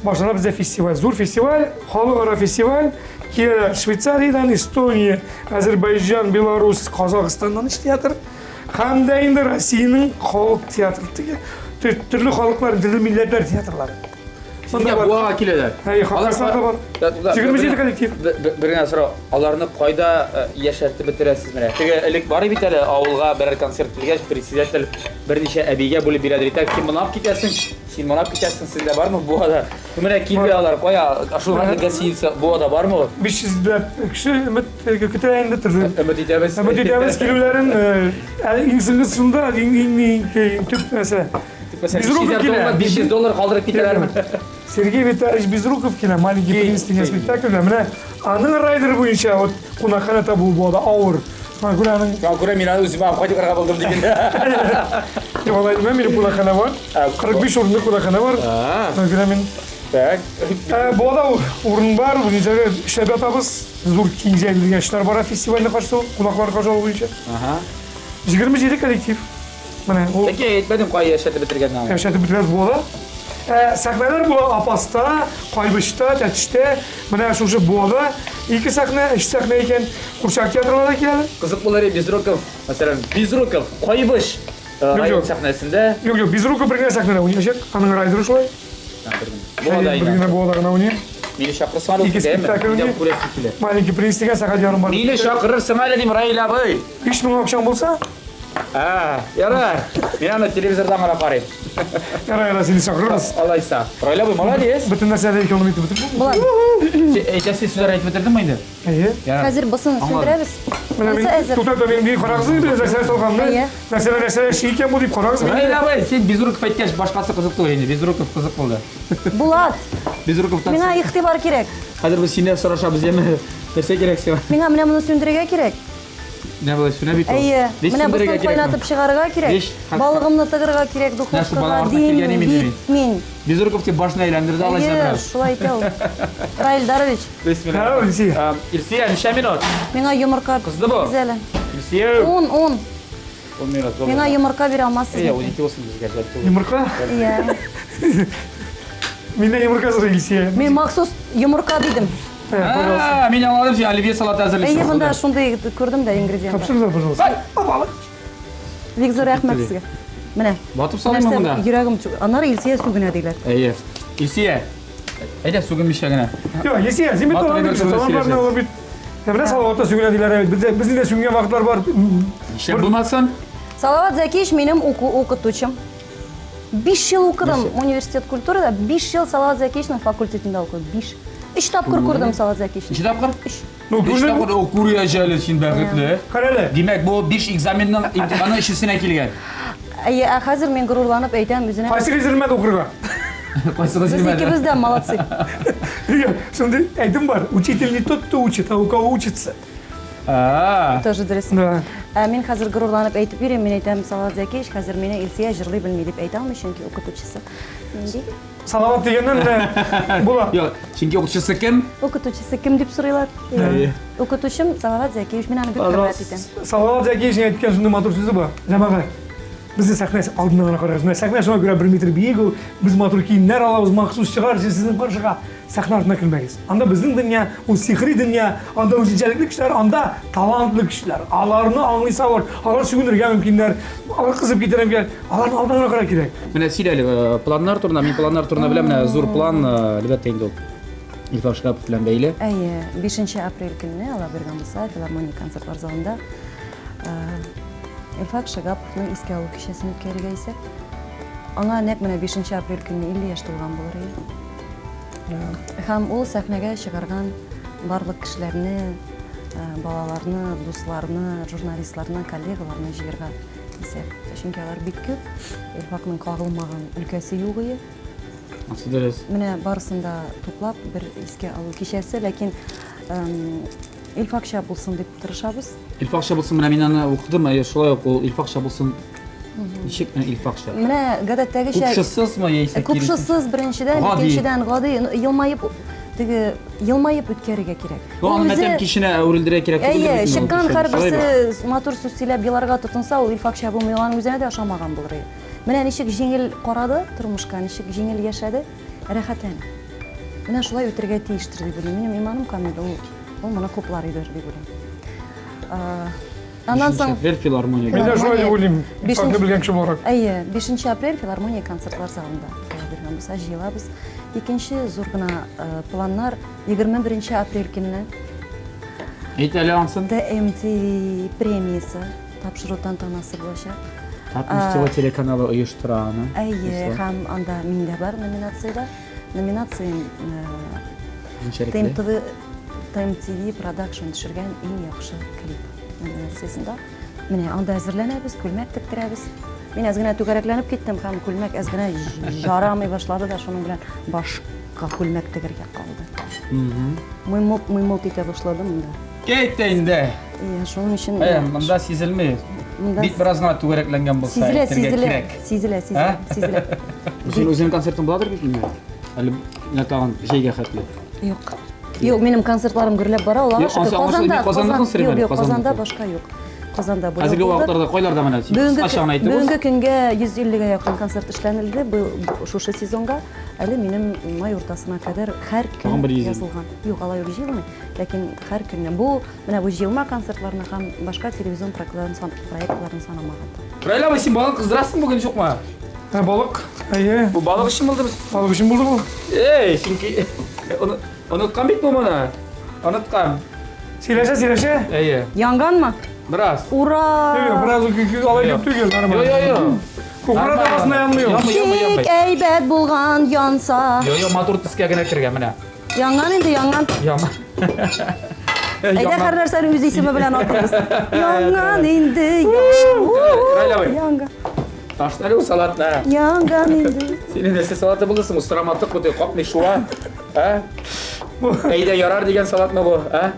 Башлана бездә фестиваль, зур фестиваль, халыкара фестиваль. Киләләр Швейцариядән, Эстония, Азербайҗан, Беларусь, Казахстаннан өч театр. Һәм дә инде Россиянең халык театры, теге төрле халыклар, төрле милләтләр театрлары.
Сезгә Буага киләләр.
Әйе, Казахстанда бар. 27 коллектив.
Бер генә сорау, аларны кайда э, яшәртеп бетерәсез менә? Теге элек бар бит әле авылга берәр концерт килгәч, председатель берничә әбигә бүлеп бирә ди. Так, син моны алып китәсең, Син монап китәсең, сездә бармы Буада? Менә килде алар, кая, шул хәтле гостиница Буада бармы ул?
500 ләп кеше өмет көтә инде төрле.
Өмет итәбез.
Өмет итәбез килүләрен. Иң соңгы шунда, иң иң иң төп нәрсә.
Безруков килә. 500 доллар калдырып китәләрме?
Сергей Витальевич Безруков килә, Маленький принц дигән спектакльдә. Менә аның райдеры буенча вот кунакханә табу Буада авыр. Шуңа күрә аның
Шуңа күрә мин аны үземә алып кайтырга булдым диген.
Юк, алай димәм, минем кунакханә бар. 45 урынлы кунакханә бар. Шуңа күрә мин
Так.
Буада урын бар, үзебезгә эшләп ятабыз. Зур киң җәелгән эшләр бара фестивальне каршы алу, кунаклар каршы алу буенча.
Ага.
27 коллектив.
Менә ул. Ләкин әйтмәдем кая яшәтеп бетергәнне аны.
Яшәтеп бетергән була. Ә, сәхнәләр була Апаста, Кайбычта, Тәтештә, менә шушы Буада ике сәхнә, өч сәхнә икән. Курчак театрына да киләләр.
Кызык булыр иде Безруков, мәсәлән, Безруков, Кайбыч э, район сәхнәсендә.
Юк, юк, Безруков бер генә сәхнәдә уйнаячак. Аның райдеры шулай.
Буада
Бер генә Буада гына уйный.
Мине чакырсаң әле,
Ике спектакль уйный.
Күрәсе килә.
Маленький принц дигән сәгать ярым бар.
Мине чакырырсың әле дим, Раил абый.
3000 акчаң булса,
А, ярар. Мин аны телевизордан гына карыйм.
Ярар, ярар, сине чакырырбыз.
Алайса. Раил абый, молодец.
Бөтен нәрсәне экономия итеп бетердем.
Болай.
Әйтәсе сүзләр әйтеп бетердеңме инде?
Әйе.
Хәзер бусын сүндерәбез.
Менә мин туктап та мин карагыз инде, нәрсә салганны.
Әйе.
Нәрсә нәрсә эшли икән бу дип карагыз.
Раил абый, син Безруков әйткәч, башкасы кызык түгел инде. Безруков кызык булды.
Булат.
Безруковтан.
Миңа игътибар кирәк.
Хәзер без синнән сорашабыз, яме. Нәрсә кирәк сиңа?
Миңа менә моны сүндерергә кирәк.
Менә болай сүнә бит ул.
Әйе. Менә бусын кайнатып чыгарырга кирәк. Балыгымны тыгырга кирәк духовкага. Дим бит мин.
Безруков дип башны әйләндерде алайса
Әйе,
бераз.
шулай итә ул. Раил Дарович.
Бисмилла.
Илсия.
Илсия, ничә минут?
Миңа йомырка
Кызды бу.
бирегез әле.
Илсия.
Ун, ун.
10 минут. булды.
Миңа йомырка бирә алмассыз.
Әйе, 12 булсын безгә жәл түгел.
Йомырка?
Иә.
Миннән йомырка сорый Илсия.
Мин махсус йомырка дидем.
А, мин аңладым, син оливье салаты әзерлисең.
Әйе, монда шундый күрдем дә ингредиентлар.
Тапшырыгыз, пожалуйста. Опа.
Бик зур рәхмәт сезгә. Менә.
Батып салыйммы монда?
Йөрәгем аннары Илсия сүгенә диләр.
Әйе. Илсия, әйдә сүгенмичә генә.
Юк, Илсия, син бит алар бит, саламнарны алар бит. Менә Салаватта сүгенә диләр бит. Бездә безнең дә сүгенгән вакытлар бар.
Нишләп булмасын?
Салават Зәкиевич минем укытучым. 5 ел укыдым университет культурада, 5 ел Салават Зәкиевичның факультетында укыдым. 5. Өч тапкыр күрдем Салават Зәкиевичны.
Ничә тапкыр?
Өч.
Ну,
Өч тапкыр о, күргәч әле син бәхетле.
Карале.
Димәк, бу 5 экзаменның имтиханы өчесенә килгән.
Әйе, ә хәзер мин горурланып әйтәм үзенә.
Кайсыгыз йөрмәде укырга?
Кайсыгыз
Без
йөрмәде?
икебез дә молодцы.
Шундый әйтем бар. Учитель не тот, кто учит, а у кого учится.
А.
Тоже дөрес.
Да.
Ә мин хәзер горурланып әйтеп йөрим, мин әйтәм, Салават Зәкиевич, хәзер мине Илсөя җырлый белми дип әйтә алмый, чөнки укытучысы нинди?
Салават дигәннән менә була.
Юк, чөнки укытучысы кем?
Укытучысы кем дип сорыйлар.
Әйе.
Укытучым Салават Зәкиевич, мин аны бик хөрмәт итәм.
Салават Зәкиевичның әйткән шундый матур сүзе бар. Җәмәгать, безнең сәхнә алдына гына карагыз. Менә сәхнә шуңа күрә бер метр биек ул. Без матур киемнәр алабыз, махсус чыгар өчен сезнең каршыга. Сәхнә артына кермәгез. Анда безнең дөнья, ул сихри дөнья, анда үзенчәлекле кешеләр, анда талантлы кешеләр. Аларны аңлыйсы авыр, алар сүгенергә мөмкиннәр, алар кызып китәргә мөмкин. Аларны алдан гына карарга кирәк.
Менә сөйлә әле э, планнар турында. Мин планнар турында беләм, менә зур план, э, әлбәттә инде ул Илфак Шиһапов белән бәйле.
Әйе, 5 апрель көнне Алла биргән булса, филармония концертлар залында э, Илфак Шигаповның искә алу кичәсен үткәрергә исәп. Аңа нәкъ менә 5 апрель көнне 50 яшь тулган булыр иде. Һәм ул сәхнәгә чыгарган Барлык кешеләрне, балаларны, дусларны, журналистларны, коллегаларны җыярга исәп. Чөнки алар бик күп. Илфакның кагылмаган өлкәсе юк ие.
Ансы дөрес.
Менә барысын да туплап бер искә алу кичәсе, ләкин Илфакча булсын дип тырышабыз.
Илфакча булсын, менә мин аны укыдым, әйе, шулай ук ул Илфакча булсын. Ничек менә Илфакча?
Менә гадәттәгечә
Купшысызмы яисә киресенчә?
Купшысыз беренчедән, икенчедән гади, елмаеп теге елмаеп үткәрергә кирәк.
Ну, аны мәтәм киченә әверелдерә кирәк
түгел. Әйе, чыккан һәрберсе матур сүз сөйләп еларга тотынса, ул Илфакча булмый, ул аның үзенә дә ошамаган булыр иде. Менә ничек җиңел карады тормышка, ничек җиңел яшәде, рәхәтләнеп. Менә шулай үтергә тиештер дип уйлыйм. Минем иманым камил, ул, ул моны хуплар иде дип уйлыйм.
Аннан соң апрель филармония.
Мин дә шулай дип уйлыйм. Факты белгән кеше буларак.
Әйе, 5 апрель филармония концертлар залында. Алла биргән булса, җыелабыз. Икенче зур гына планнар 21 апрель көнне.
Әйт әле ансын.
ТМТ премиясе тапшыру тантанасы булачак.
Татмуз телеканалы оештыра аны.
Әйе, һәм анда мин дә бар номинациядә. Номинациям ТМТВ ТМТВ продакшн төшергән иң яхшы клип номинациясендә. Менә анда әзерләнәбез, күлмәк тектерәбез. Мин әз генә түгәрәкләнеп киттем һәм күлмәк әз генә жарамый башлады да, шуның белән башка күлмәк тегергә калды. Мыймылт, мыймылт итә башлады монда.
Кәйтә инде.
Иә, шуның өчен.
Ә, монда сизелми. Бит бераз гына түгәрәкләнгән булса,
сизелә, сизелә, сизелә, сизелә, сизелә.
Син үзеңнең концертың буладыр бит инде? Әле менә тагын җәйгә хәтле.
Юк. Юк, минем концертларым гөрләп бара, Аллага шөкер. Казанда, Казанда, юк, юк, Казанда башка юк. Казанда
бу. Хәзерге вакытларда кайларда менә син кыскача гына әйтеп
Бүгенге көнгә 150-гә якын концерт эшләнелде бу шушы сезонга. Әле минем май уртасына кадәр һәр көн язылган. Юк, алай ук җыелмый, ләкин һәр көнне. Бу менә бу җыелма концертларны һәм башка телевизион проектларын санамаганда.
Раил абый, син балык кыздырасың бүген, юкмы?
Ә, балык, әйе.
Бу балык өчен булды без.
Балык өчен булды бу.
Эй, чөнки оныткан бит бу моны. Оныткан.
Сөйләшә, сөйләшә.
Әйе.
Янганмы?
Бераз.
Ура!
Юк, бераз алай дип түгел, нормально.
Йо, йо, йо.
Кукура табасына янмый ул.
Бик әйбәт булган янса.
Йо, йо, матур төскә генә кергән менә.
Янган инде, янган.
Яма.
Әйдә һәр нәрсәне үз исеме белән атыйбыз. Янган инде.
Янган. Ташла әле ул салатны.
Янган инде.
Синең нәрсә салаты булды соң? Устыраматык бу, капмый шуа. Ә? Әйдә ярар дигән салатмы бу, ә?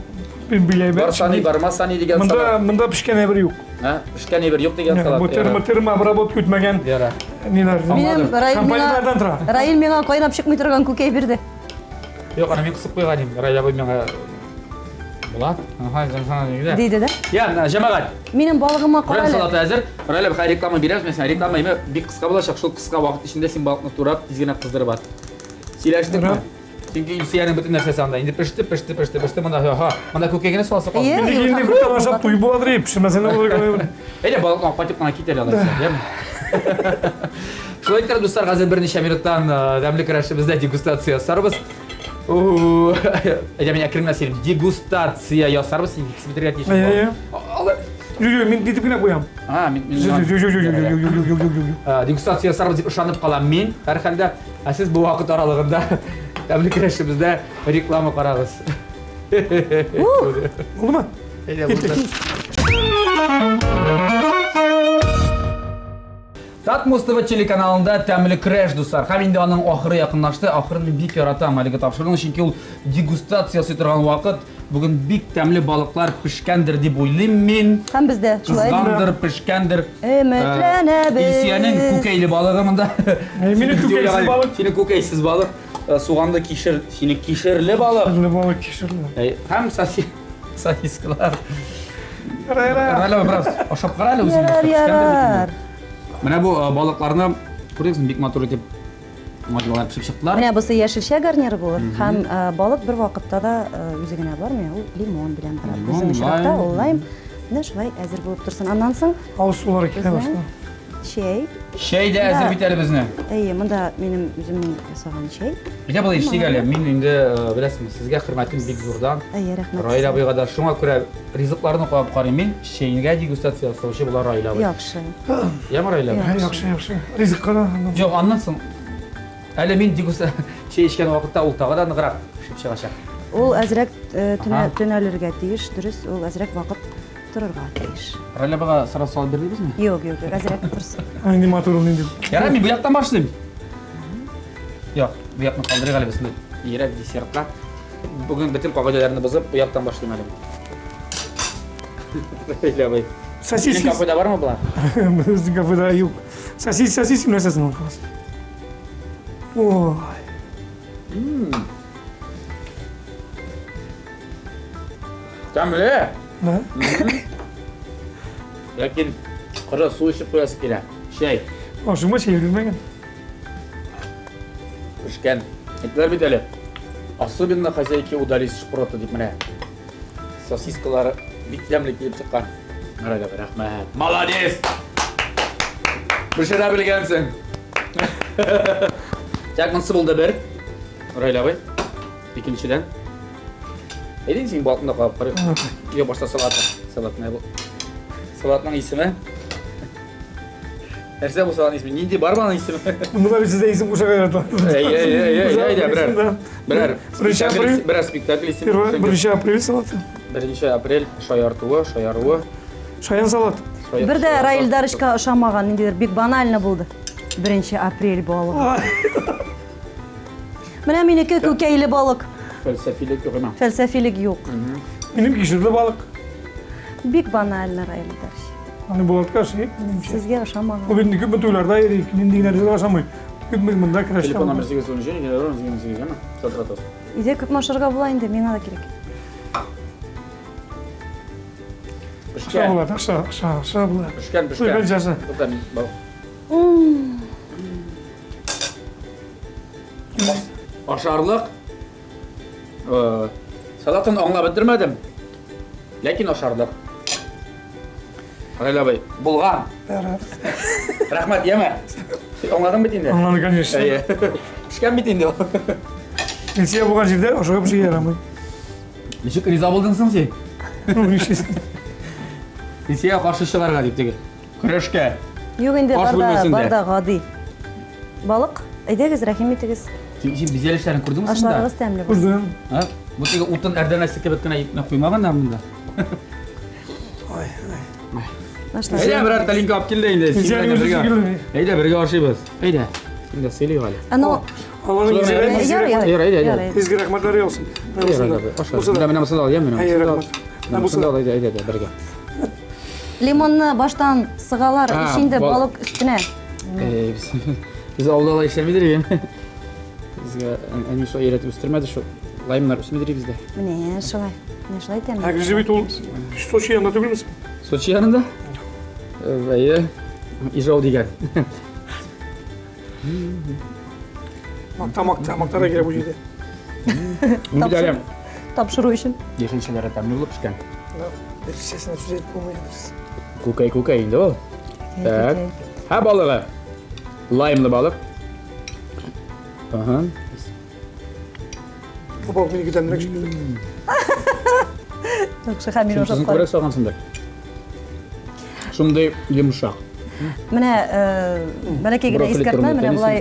Мин беләм.
Барса ни, бармаса ни дигән
салат. Монда монда пешкән әйбер юк.
Ә? Пешкән әйбер юк дигән салат.
Бу термо термо обработка үтмәгән.
Яра.
Ниләр?
Минем Раил миңа Раил миңа кайнап чыкмый торган күкәй бирде.
Юк, аны мин кысып куйган идем. Раил абый миңа Була. Ага, ага,
Диде дә.
Я, җәмәгать.
Минем балыгыма кара әле.
Салаты әзер. Раил абый, реклама бирәбез. Мен реклама име бик кыска булачак. Шул кыска вакыт эчендә син балыкны турап, тиз генә кыздырып ат. Сөйләштекме? Чөнки Илсөянең бөтен нәрсәсе анда. Инде пеште, пеште, пеште, пеште. Монда ха, монда күкәй генә саласы калды.
Инде инде бер тамаша туй буладыр дип, пешермәсәң дә булыр.
Әйдә балыкны алып кайтып кына кит әле алайса, яме? Шулай итеп, дуслар, хәзер берничә минуттан тәмле көрәшебездә дегустация ясарбыз. Әйдә, мин әкрен генә сөйлим. Дегустация ясарбыз, син кисеп бетерергә тиеш.
Әйе. Юк, юк, мин итеп кенә куям.
А, мин мин.
Юк, юк, юк, юк, юк, юк, юк, юк.
Дегустация ясарбыз дип ышанып калам мин, һәрхәлдә. Ә сез бу вакыт аралыгында тәмле көрәшебездә реклама карагыз.
Булдымы?
Әйдә, булды. Татмус ТВ телеканалында тәмле көрәш, дуслар. Һәм инде аның ахыры якынлашты. Ахырын мин бик яратам әлеге тапшыруның, чөнки ул дегустация ясый торган вакыт. Бүген бик тәмле балыклар пешкәндер дип уйлыйм мин.
Һәм бездә
шулай. Кызгандыр, пешкәндер.
Өметләнәбез.
Илсөянең күкәйле балыгы монда.
Минем күкәйсез балык.
Синең күкәйсез балык. Суганлы кишер, синең кишерле балык.
Кишерле балык, кишерле.
Һәм сосискалар. Ярар, бераз ашап кара әле үзең.
Ярар, ярар.
Менә бу балыкларны күрәсең, бик матур итеп Мордвалар пешеп чыктылар.
Менә бусы яшелчә гарниры булыр. Һәм балык бер вакытта да үзе генә бармый, ул лимон белән бара. Безнең очракта ул лайм. Менә шулай әзер булып торсын. Аннан соң
авыз сулары килә башлады.
Чәй.
Чәй дә әзер бит әле безнең.
Әйе, монда минем үземнең ясаган чәй.
Әйдә болай эшлик әле. Мин инде беләсеңме, сезгә хөрмәтем бик зурдан.
Әйе, рәхмәт.
Раил абыйга да шуңа күрә ризыкларны карап карыйм мин. Чәйгә дегустация ясаучы була Раил абый.
Яхшы.
Яме Раил абый?
Яхшы, яхшы. Ризыкка да.
Юк, аннан соң әле мин дегустация чәй эчкән вакытта ул тагы да ныграк пешеп чыгачак.
Ул әзрәк э, төнәлергә тиеш, дөрес, ул әзрәк вакыт торырга тиеш.
Раля бага сразу салып бирдегезме?
Юк, юк, юк, әзрәк торсын.
Нинди матур ул, нинди.
Ярар, мин бу яктан башлыйм. Юк, бу якны калдырыйк әле без. Ирәк десертка. Бүген бөтен кагыйдәләрне бозып, бу яктан башлыйм әле. Раля абый.
Сосиски.
Сезнең кафеда бармы болар?
Безнең кафеда юк. Сосиски, сосиски нәрсәсен ул? Ой.
Тәмле.
Да?
Ләкин коры су эчеп куясы килә. Чәй.
Ашыма чәй бирмәгән.
Пешкән. Әйттеләр бит әле. Особенно хозяйки удались шпроты дип менә. Сосискалары бик тәмле килеп чыккан. Рәхмәт, рәхмәт. Молодец! Пешерә белгәнсең. Так, монысы булды бер. Раил абый. Икенчедән. Әйдә син балконда калып карыйк. Йо, башта салат. Салат менә бу. Салатның исеме. Нәрсә бу салатның исеме? Нинди бар аның исеме?
Монда да бит сездә исем кушарга ярата.
Әй, әй, әй, әй, әйдә, берәр. Берәр.
Беренче апрель.
Берәр спектакль исеме.
Беренче апрель салаты.
Беренче апрель шаяртуы, шаяруы.
Шаян салат.
Бер дә Раил Дарышка ошамаган, ниндидер бик банально булды. Беренче апрель балыгы. Менә минеке күкәйле балык.
Фәлсәфилек юк ина.
Фәлсәфилек юк.
Минем кишерле балык.
Бик банально, Раил Дарыш.
Аны Булатка ошый, минемчә.
Сезгә ошамаган.
Ул бит күпме туйларда йөри, нинди генә ризык ашамый. Күпме монда керәшә.
Телефон номер 813 218, әме? Шалтыратасыз.
Өйдә күпме ашарга була инде, миңа да кирәк.
Аша
Пешкән.
Булат, аша, аша, аша Булат.
Пешкән, пешкән.
Туйганчы аша.
Тукта, мин балык. Ашарлык. Э, Салатын аңлап бетермәдем. Ләкин ашарлык. Раил абый, булган. Рәхмәт, яме. Син аңладың бит инде.
Аңладым, конечно.
Әйе. Пешкән бит инде ул.
Илсөя булган җирдә ашыгып эшегә ярамый.
Ничек риза булдың соң син?
Ну, нишлисең?
Илсөягә каршы чыгарга дип теге. Көрәшкә.
Юк инде,
Аш
бар да,
бүлмәсендә.
бар да гади. Балык, әйдәгез, рәхим итегез.
Син син бизәлешләрен күрдеңме соң да?
Ашларыгыз тәмле булсын.
Күрдем.
А? Бу теге утын әрдәнәсе кебек кенә ипне куймаганнар монда.
Ой, ой.
Ашлар.
Әйдә, берәр тәлинкә алып кил дә инде. Син
Илсөянең
белән
үзе
бергә.
шикелле.
Әйдә, бергә ашыйбыз. Әйдә. Син дә сыйлыйк әле.
Аны
Алланың изге
Шулай
Ярый,
изге
ярый.
Ярый, әйдә, әйдә.
Ярый.
изге рәхмәтләре яусын. Менә бусын да.
Аша.
Бусы да.
Менә менә бусын да ал, яме.
Әйе, рәхмәт.
Менә бусын да ал, әйдә, әйдә, әйдә, бергә.
Лимонны баштан сыгалар,
А,
ич инде
бал-
балык өстенә.
Әй, без без авылда алай эшләмидер идем. Безгә әни шулай өйрәтеп үстермәде шул. Лаймнар үсмидер бездә.
Менә шулай. Менә шулай тәмле.
Әгерҗе бит ул Сочи янында түгелме соң?
Сочи янында? Әйе. Ижау дигән.
Макта, макта, мактарга кирәк бу җирдә.
Бит әле
Тапшыру өчен.
яшелчәләре тәмле булып пешкән.
Берничәсенә сүз әйтеп булмый дөрес.
Күкәй күкәй инде ул. Так. Һә балыгы. Лаймлы балык. Ага.
Бу балык минеке тәмлерәк шикелле.
Яхшы, хәмир
Син
ашап
күбрәк салгансыңдыр. Шундый йомшак.
Менә бәләкәй генә
Брокколи
искәртмә,
турында
менә
әйтәлесең.
болай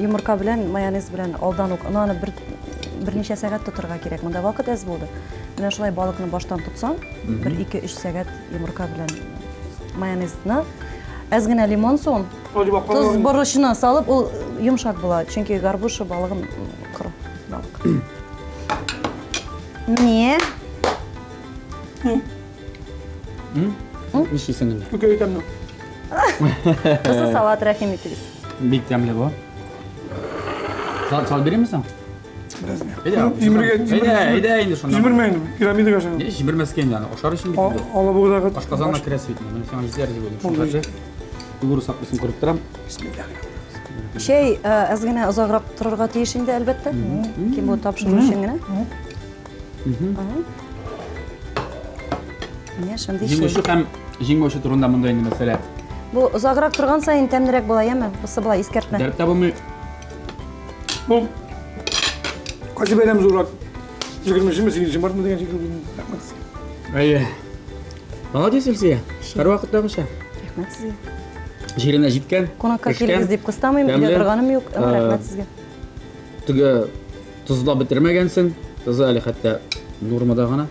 йомырка белән, майонез белән алдан ук аны бер берничә сәгать тотырга кирәк. Монда вакыт әз булды. Менә шулай балыкны баштан тотсаң, бер 2-3 сәгать йомырка белән майонезны, әз генә лимон суын, тоз борычны салып, ул йомшак була. Чөнки горбуша балыгын коры балык. Менә.
Нишлисең инде?
Күкәй тәмле.
Бусы салат, рәхим итегез.
Бик тәмле бу. Салат салып бирәме соң?
Бераз генә.
Әйдә,
Җимергә,
әйдә, әйдә инде шунда.
Җимермә инде, пирамидага ашаган.
Не, җимермәскә инде аны, ашар өчен бит инде.
Алабугадагы
Ашказанына керәсе бит. Менә сиңа җитәр дип уйлыйм.
Шундый.
Шулкадәр. Угры саклысын күреп торам.
Бисмиллаһ.
Чәй әз генә озаграк торырга тиеш инде, әлбәттә. Ким бу тапшыру өчен генә. Ага. Менә шундый чәй.
Җиңүче һәм җиңмәүче турында монда инде мәсьәлә.
Бу озаграк торган саен тәмлерәк була, яме? Бусы була искәртмә.
Дәрт тә булмый.
Бу кайсы бәйрәм зуррак? 20-нчеме, 8 мартмы дигән шикелле. Рәхмәт сезгә.
Әйе. Молодец, Илсөя. Һәрвакыттагыча.
Рәхмәт сезгә.
Җиренә җиткән.
Кунакка
пешкән,
килегез дип кыстамыйм, өйдә
тәмле.
торганым юк. Әмма рәхмәт сезгә.
Теге тозлап бетермәгәнсең. Тозы әле хәтта нормада гына.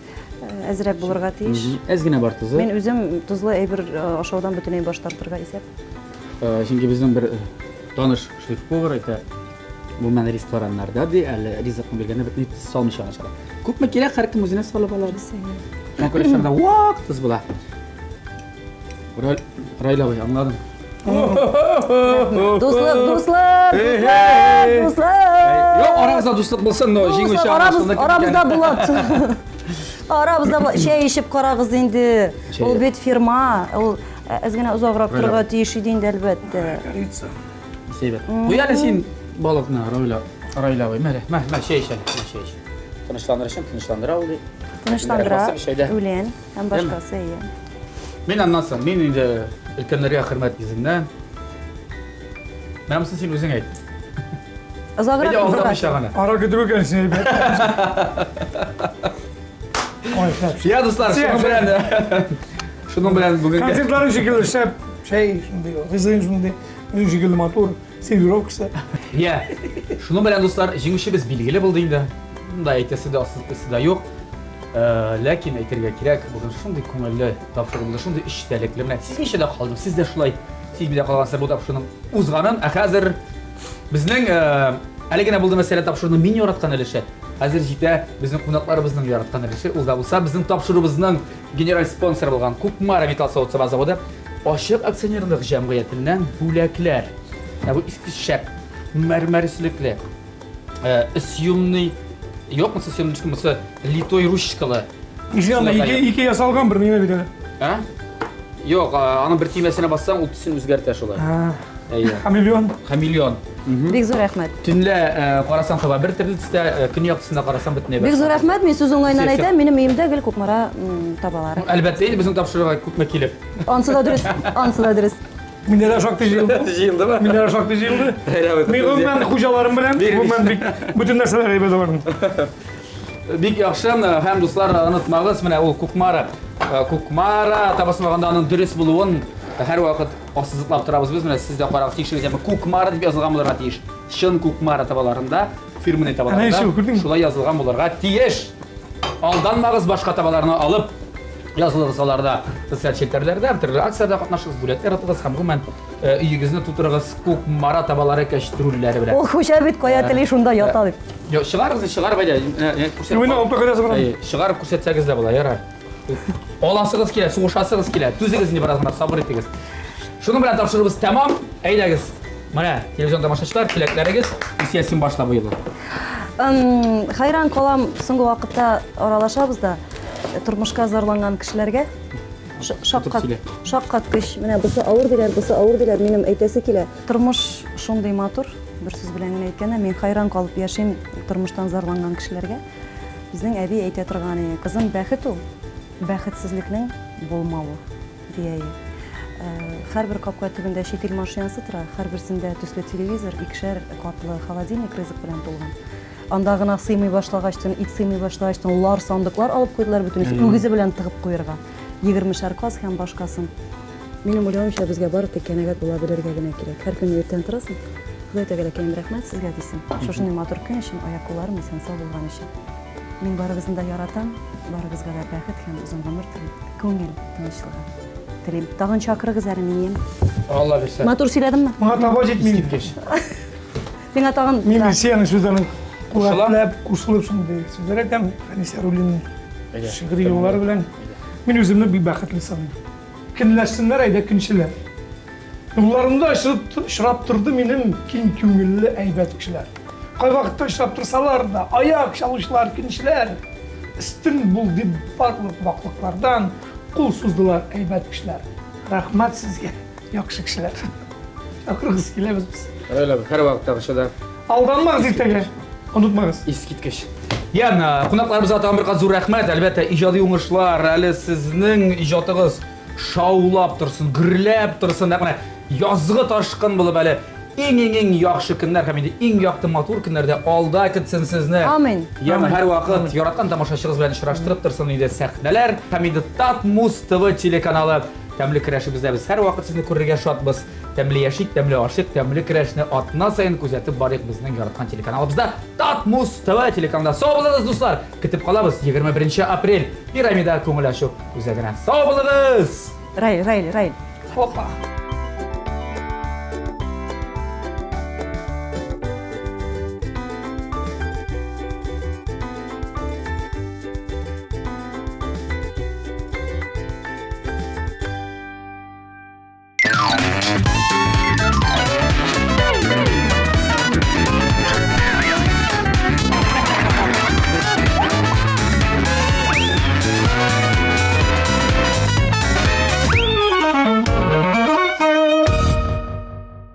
Әзрәк булырга тиеш.
Әз генә бар тозы.
Мин үзем тозлы әйбер ашаудан бөтенләй баш тартырга исәп.
Чөнки безнең бер таныш шеф-повар әйтә, бу менә рестораннарда ди, әле ризыкны биргәндә бөтенләй тоз салмыйча гына чыга. Күпме кирәк, һәркем үзенә салып ала. Шуңа күрә ресторанда вак тоз була. Раил абый, аңладым.
Дуслык, дуслык, дуслык, дуслык.
Юк, арабызда дуслык булсын, но җиңүче
арабыз, арабызда була. Арабызда була. Чәй эчеп карагыз инде. Ул бит фирма, ул әз генә озаграк торырга тиеш иде инде, әлбәттә.
Корица.
Сәйбәт. Куй әле син балыкны, Раил Раил абый, мә, мә, мә, чәй эч әле, чәй эч. Тынычландыр өчен, тынычландыра ул ди.
Тынычландыра, үлән һәм башкасы, әйе.
Мин аннан соң, мин инде өлкәннәргә хөрмәт йөзеннән. Менә монысын син үзең әйт.
Озаграк
Әйдә, алдамыйча гына.
Ара көтү икән син әйбәт. Ой, шәп.
Я, дуслар, шуның белән шуның белән бүгенге
Концертларың шикелле шәп, чәй шундый, ризыгың шундый, үзең шикелле матур, сервировкасы.
Я. Шуның белән, дуслар, җиңүчебез билгеле булды инде. Монда әйтәсе дә, ассызыклыйсы да юк. Ләкин әйтергә кирәк, бүген шундый күңелле тапшыру булды, шундый эчтәлекле. Менә сизмичә дә калдым, сез дә шулай сизми дә калгансыз бу тапшыруның узганын. Ә хәзер безнең әле генә булды мәсьәлә тапшыруның мин яраткан өлеше. Хәзер җитә безнең кунакларыбызның яраткан өлеше. Ул да булса безнең тапшыруыбызның генераль спонсоры булган Кукмара металл савыт-саба заводы ачык акционерлык җәмгыятеннән бүләкләр. Ә бу иске шәп, мәрмәр өслекле. Съемный, юк, монысы съемный түгел, монысы литой ручкалы.
Ишек ике, ике ясалган бер нигә бит әле.
А? Юк, аның бер төймәсенә бассаң, ул төсен үзгәртә шулай.
Әйе. Хамелеон.
Хамелеон.
Бик зур рәхмәт.
Төнлә карасаң таба бер төрле төстә, көн яктысында карасаң бөтенләй
Бик зур рәхмәт, мин сүз уңаеннан әйтәм, минем өемдә гел Кукмара табалары.
Әлбәттә, инде безнең тапшыруга күпме килеп.
Ансы да дөрес, ансы да дөрес.
Миндә дә шактый җыелды.
Җыелдымы?
Миндә дә шактый җыелды. Мин гомумән хуҗаларым белән, гомумән бик бөтен нәрсәләр әйбәт аларның.
Бик яхшы, һәм дуслар, онытмагыз, менә ул Кукмара. Кукмара табасын алганда аның дөрес булуын һәрвакыт ассызыклап торабыз без. Менә сез дә карагыз, тикшерегез, яме Кукмара дип язылган булырга тиеш. Чын Кукмара табаларында, фирменный табаларында шулай язылган булырга тиеш. Алданмагыз башка табаларны алып, язылыгыз аларда социаль челтәрләрдә, төрле акцияләрдә катнашыгыз, бүләкләр отыгыз һәм гомумән өегезне тутырыгыз Кукмара табалары кәчтрүлләре белән.
Ул хуҗа бит кая тели шунда ята дип.
Юк, чыгарыгыз, чыгарып әйдә, күрсәт.
Юк, алып кайтасы бар.
Чыгарып күрсәтсәгез дә була, ярар. Аласыгыз килә, сугышасыгыз килә. Түзегез инде бераз гына, сабыр итегез. Шуның белән тапшыруыбыз тәмам. Әйдәгез. Менә, телевизион тамашачылар, теләкләрегез. Исия, син башла бу юлы.
Хайран калам, соңгы вакытта аралашабыз да, тормышка зарланган кешеләргә шаккат, шаккаткыч. Менә бусы авыр диләр, бусы авыр диләр, минем әйтәсе килә. Тормыш шундый матур, бер сүз белән генә әйткәндә, мин хайран калып яшим тормыштан зарланган кешеләргә. Безнең әби әйтә торган иде, кызым, бәхет ул, бәхетсезлекнең булмавы, дия иде. Һәрбер капка төбендә чит ил машинасы тора, һәрберсендә төсле телевизор, икешәр катлы холодильник ризык белән тулган. Анда гына сыймый башлагачтын, ит сыймый башлагачтын, лар сандыклар алып куйдылар бөтенесе, үгезе белән тыгып куерга. Егермешәр каз һәм башкасын. Минем уйлавымча, безгә бары тик кәнәгать була белергә генә кирәк. Һәр көнне иртән торасың, Ходай Тәгаләкәем, рәхмәт сезгә, дисең. Шушындый матур көн өчен, аяк-кулларым исән-сау булган өчен. Мин барыгызны да яратам, барыгызга да бәхет һәм озын гомер телим, күңел тынычлыгы телим. Тагын чакырыгыз әле мине, яме?
Алла бирсә.
Матур сөйләдемме?
Моңа таба җитми.
Искиткеч.
Миңа тагын
Мин Илсөянең сүзләрен куәтләп, кушылып шундый сүзләр әйтәм. Фәнис Яруллинның шигъри юллары белән. Мин үземне бик бәхетле саныйм. Көнләшсеннәр әйдә көнчеләр. Юлларымда очрап торды минем киң күңелле әйбәт кешеләр. Кайвакытта очрап торсалар да, аяк чалучылар, көнчеләр, өстен бул дип барлык ваклыклардан кул суздылар әйбәт кешеләр. Рәхмәт сезгә, яхшы кешеләр. Чакырыгыз, киләбез без.
Рәйлә, һәрвакыттагыча да.
Алданмагыз иртәгә. Онытмагыз.
Искиткеч. Яна, кунакларыбызга тагын бер кат зур рәхмәт. Әлбәттә, иҗади уңышлар, әле сезнең иҗатыгыз шаулап торсын, гөрләп торсын. Нәкъ менә язгы ташкын булып әле иң-иң-иң яхшы көннәр һәм инде иң якты матур көннәр дә алда көтсен сезне.
Амин.
Яна һәрвакыт яраткан тамашачыгыз белән очраштырып торсын инде сәхнәләр һәм инде Татмуз ТВ телеканалы. Тәмле көрәшебездә без һәрвакыт сезне күрергә шатбыз. Тәмле яшик, тәмле ашыйк, тәмле көрәшне атна саен күзәтеп барыйк безнең яраткан телеканалыбызда Татмус ТВ телеканалында. Сау булыгыз, дуслар! Көтеп калабыз 21 апрель Пирамида күңел ачу үзәгенә. Сау булыгыз!
Раил, Раил, Раил.
Опа!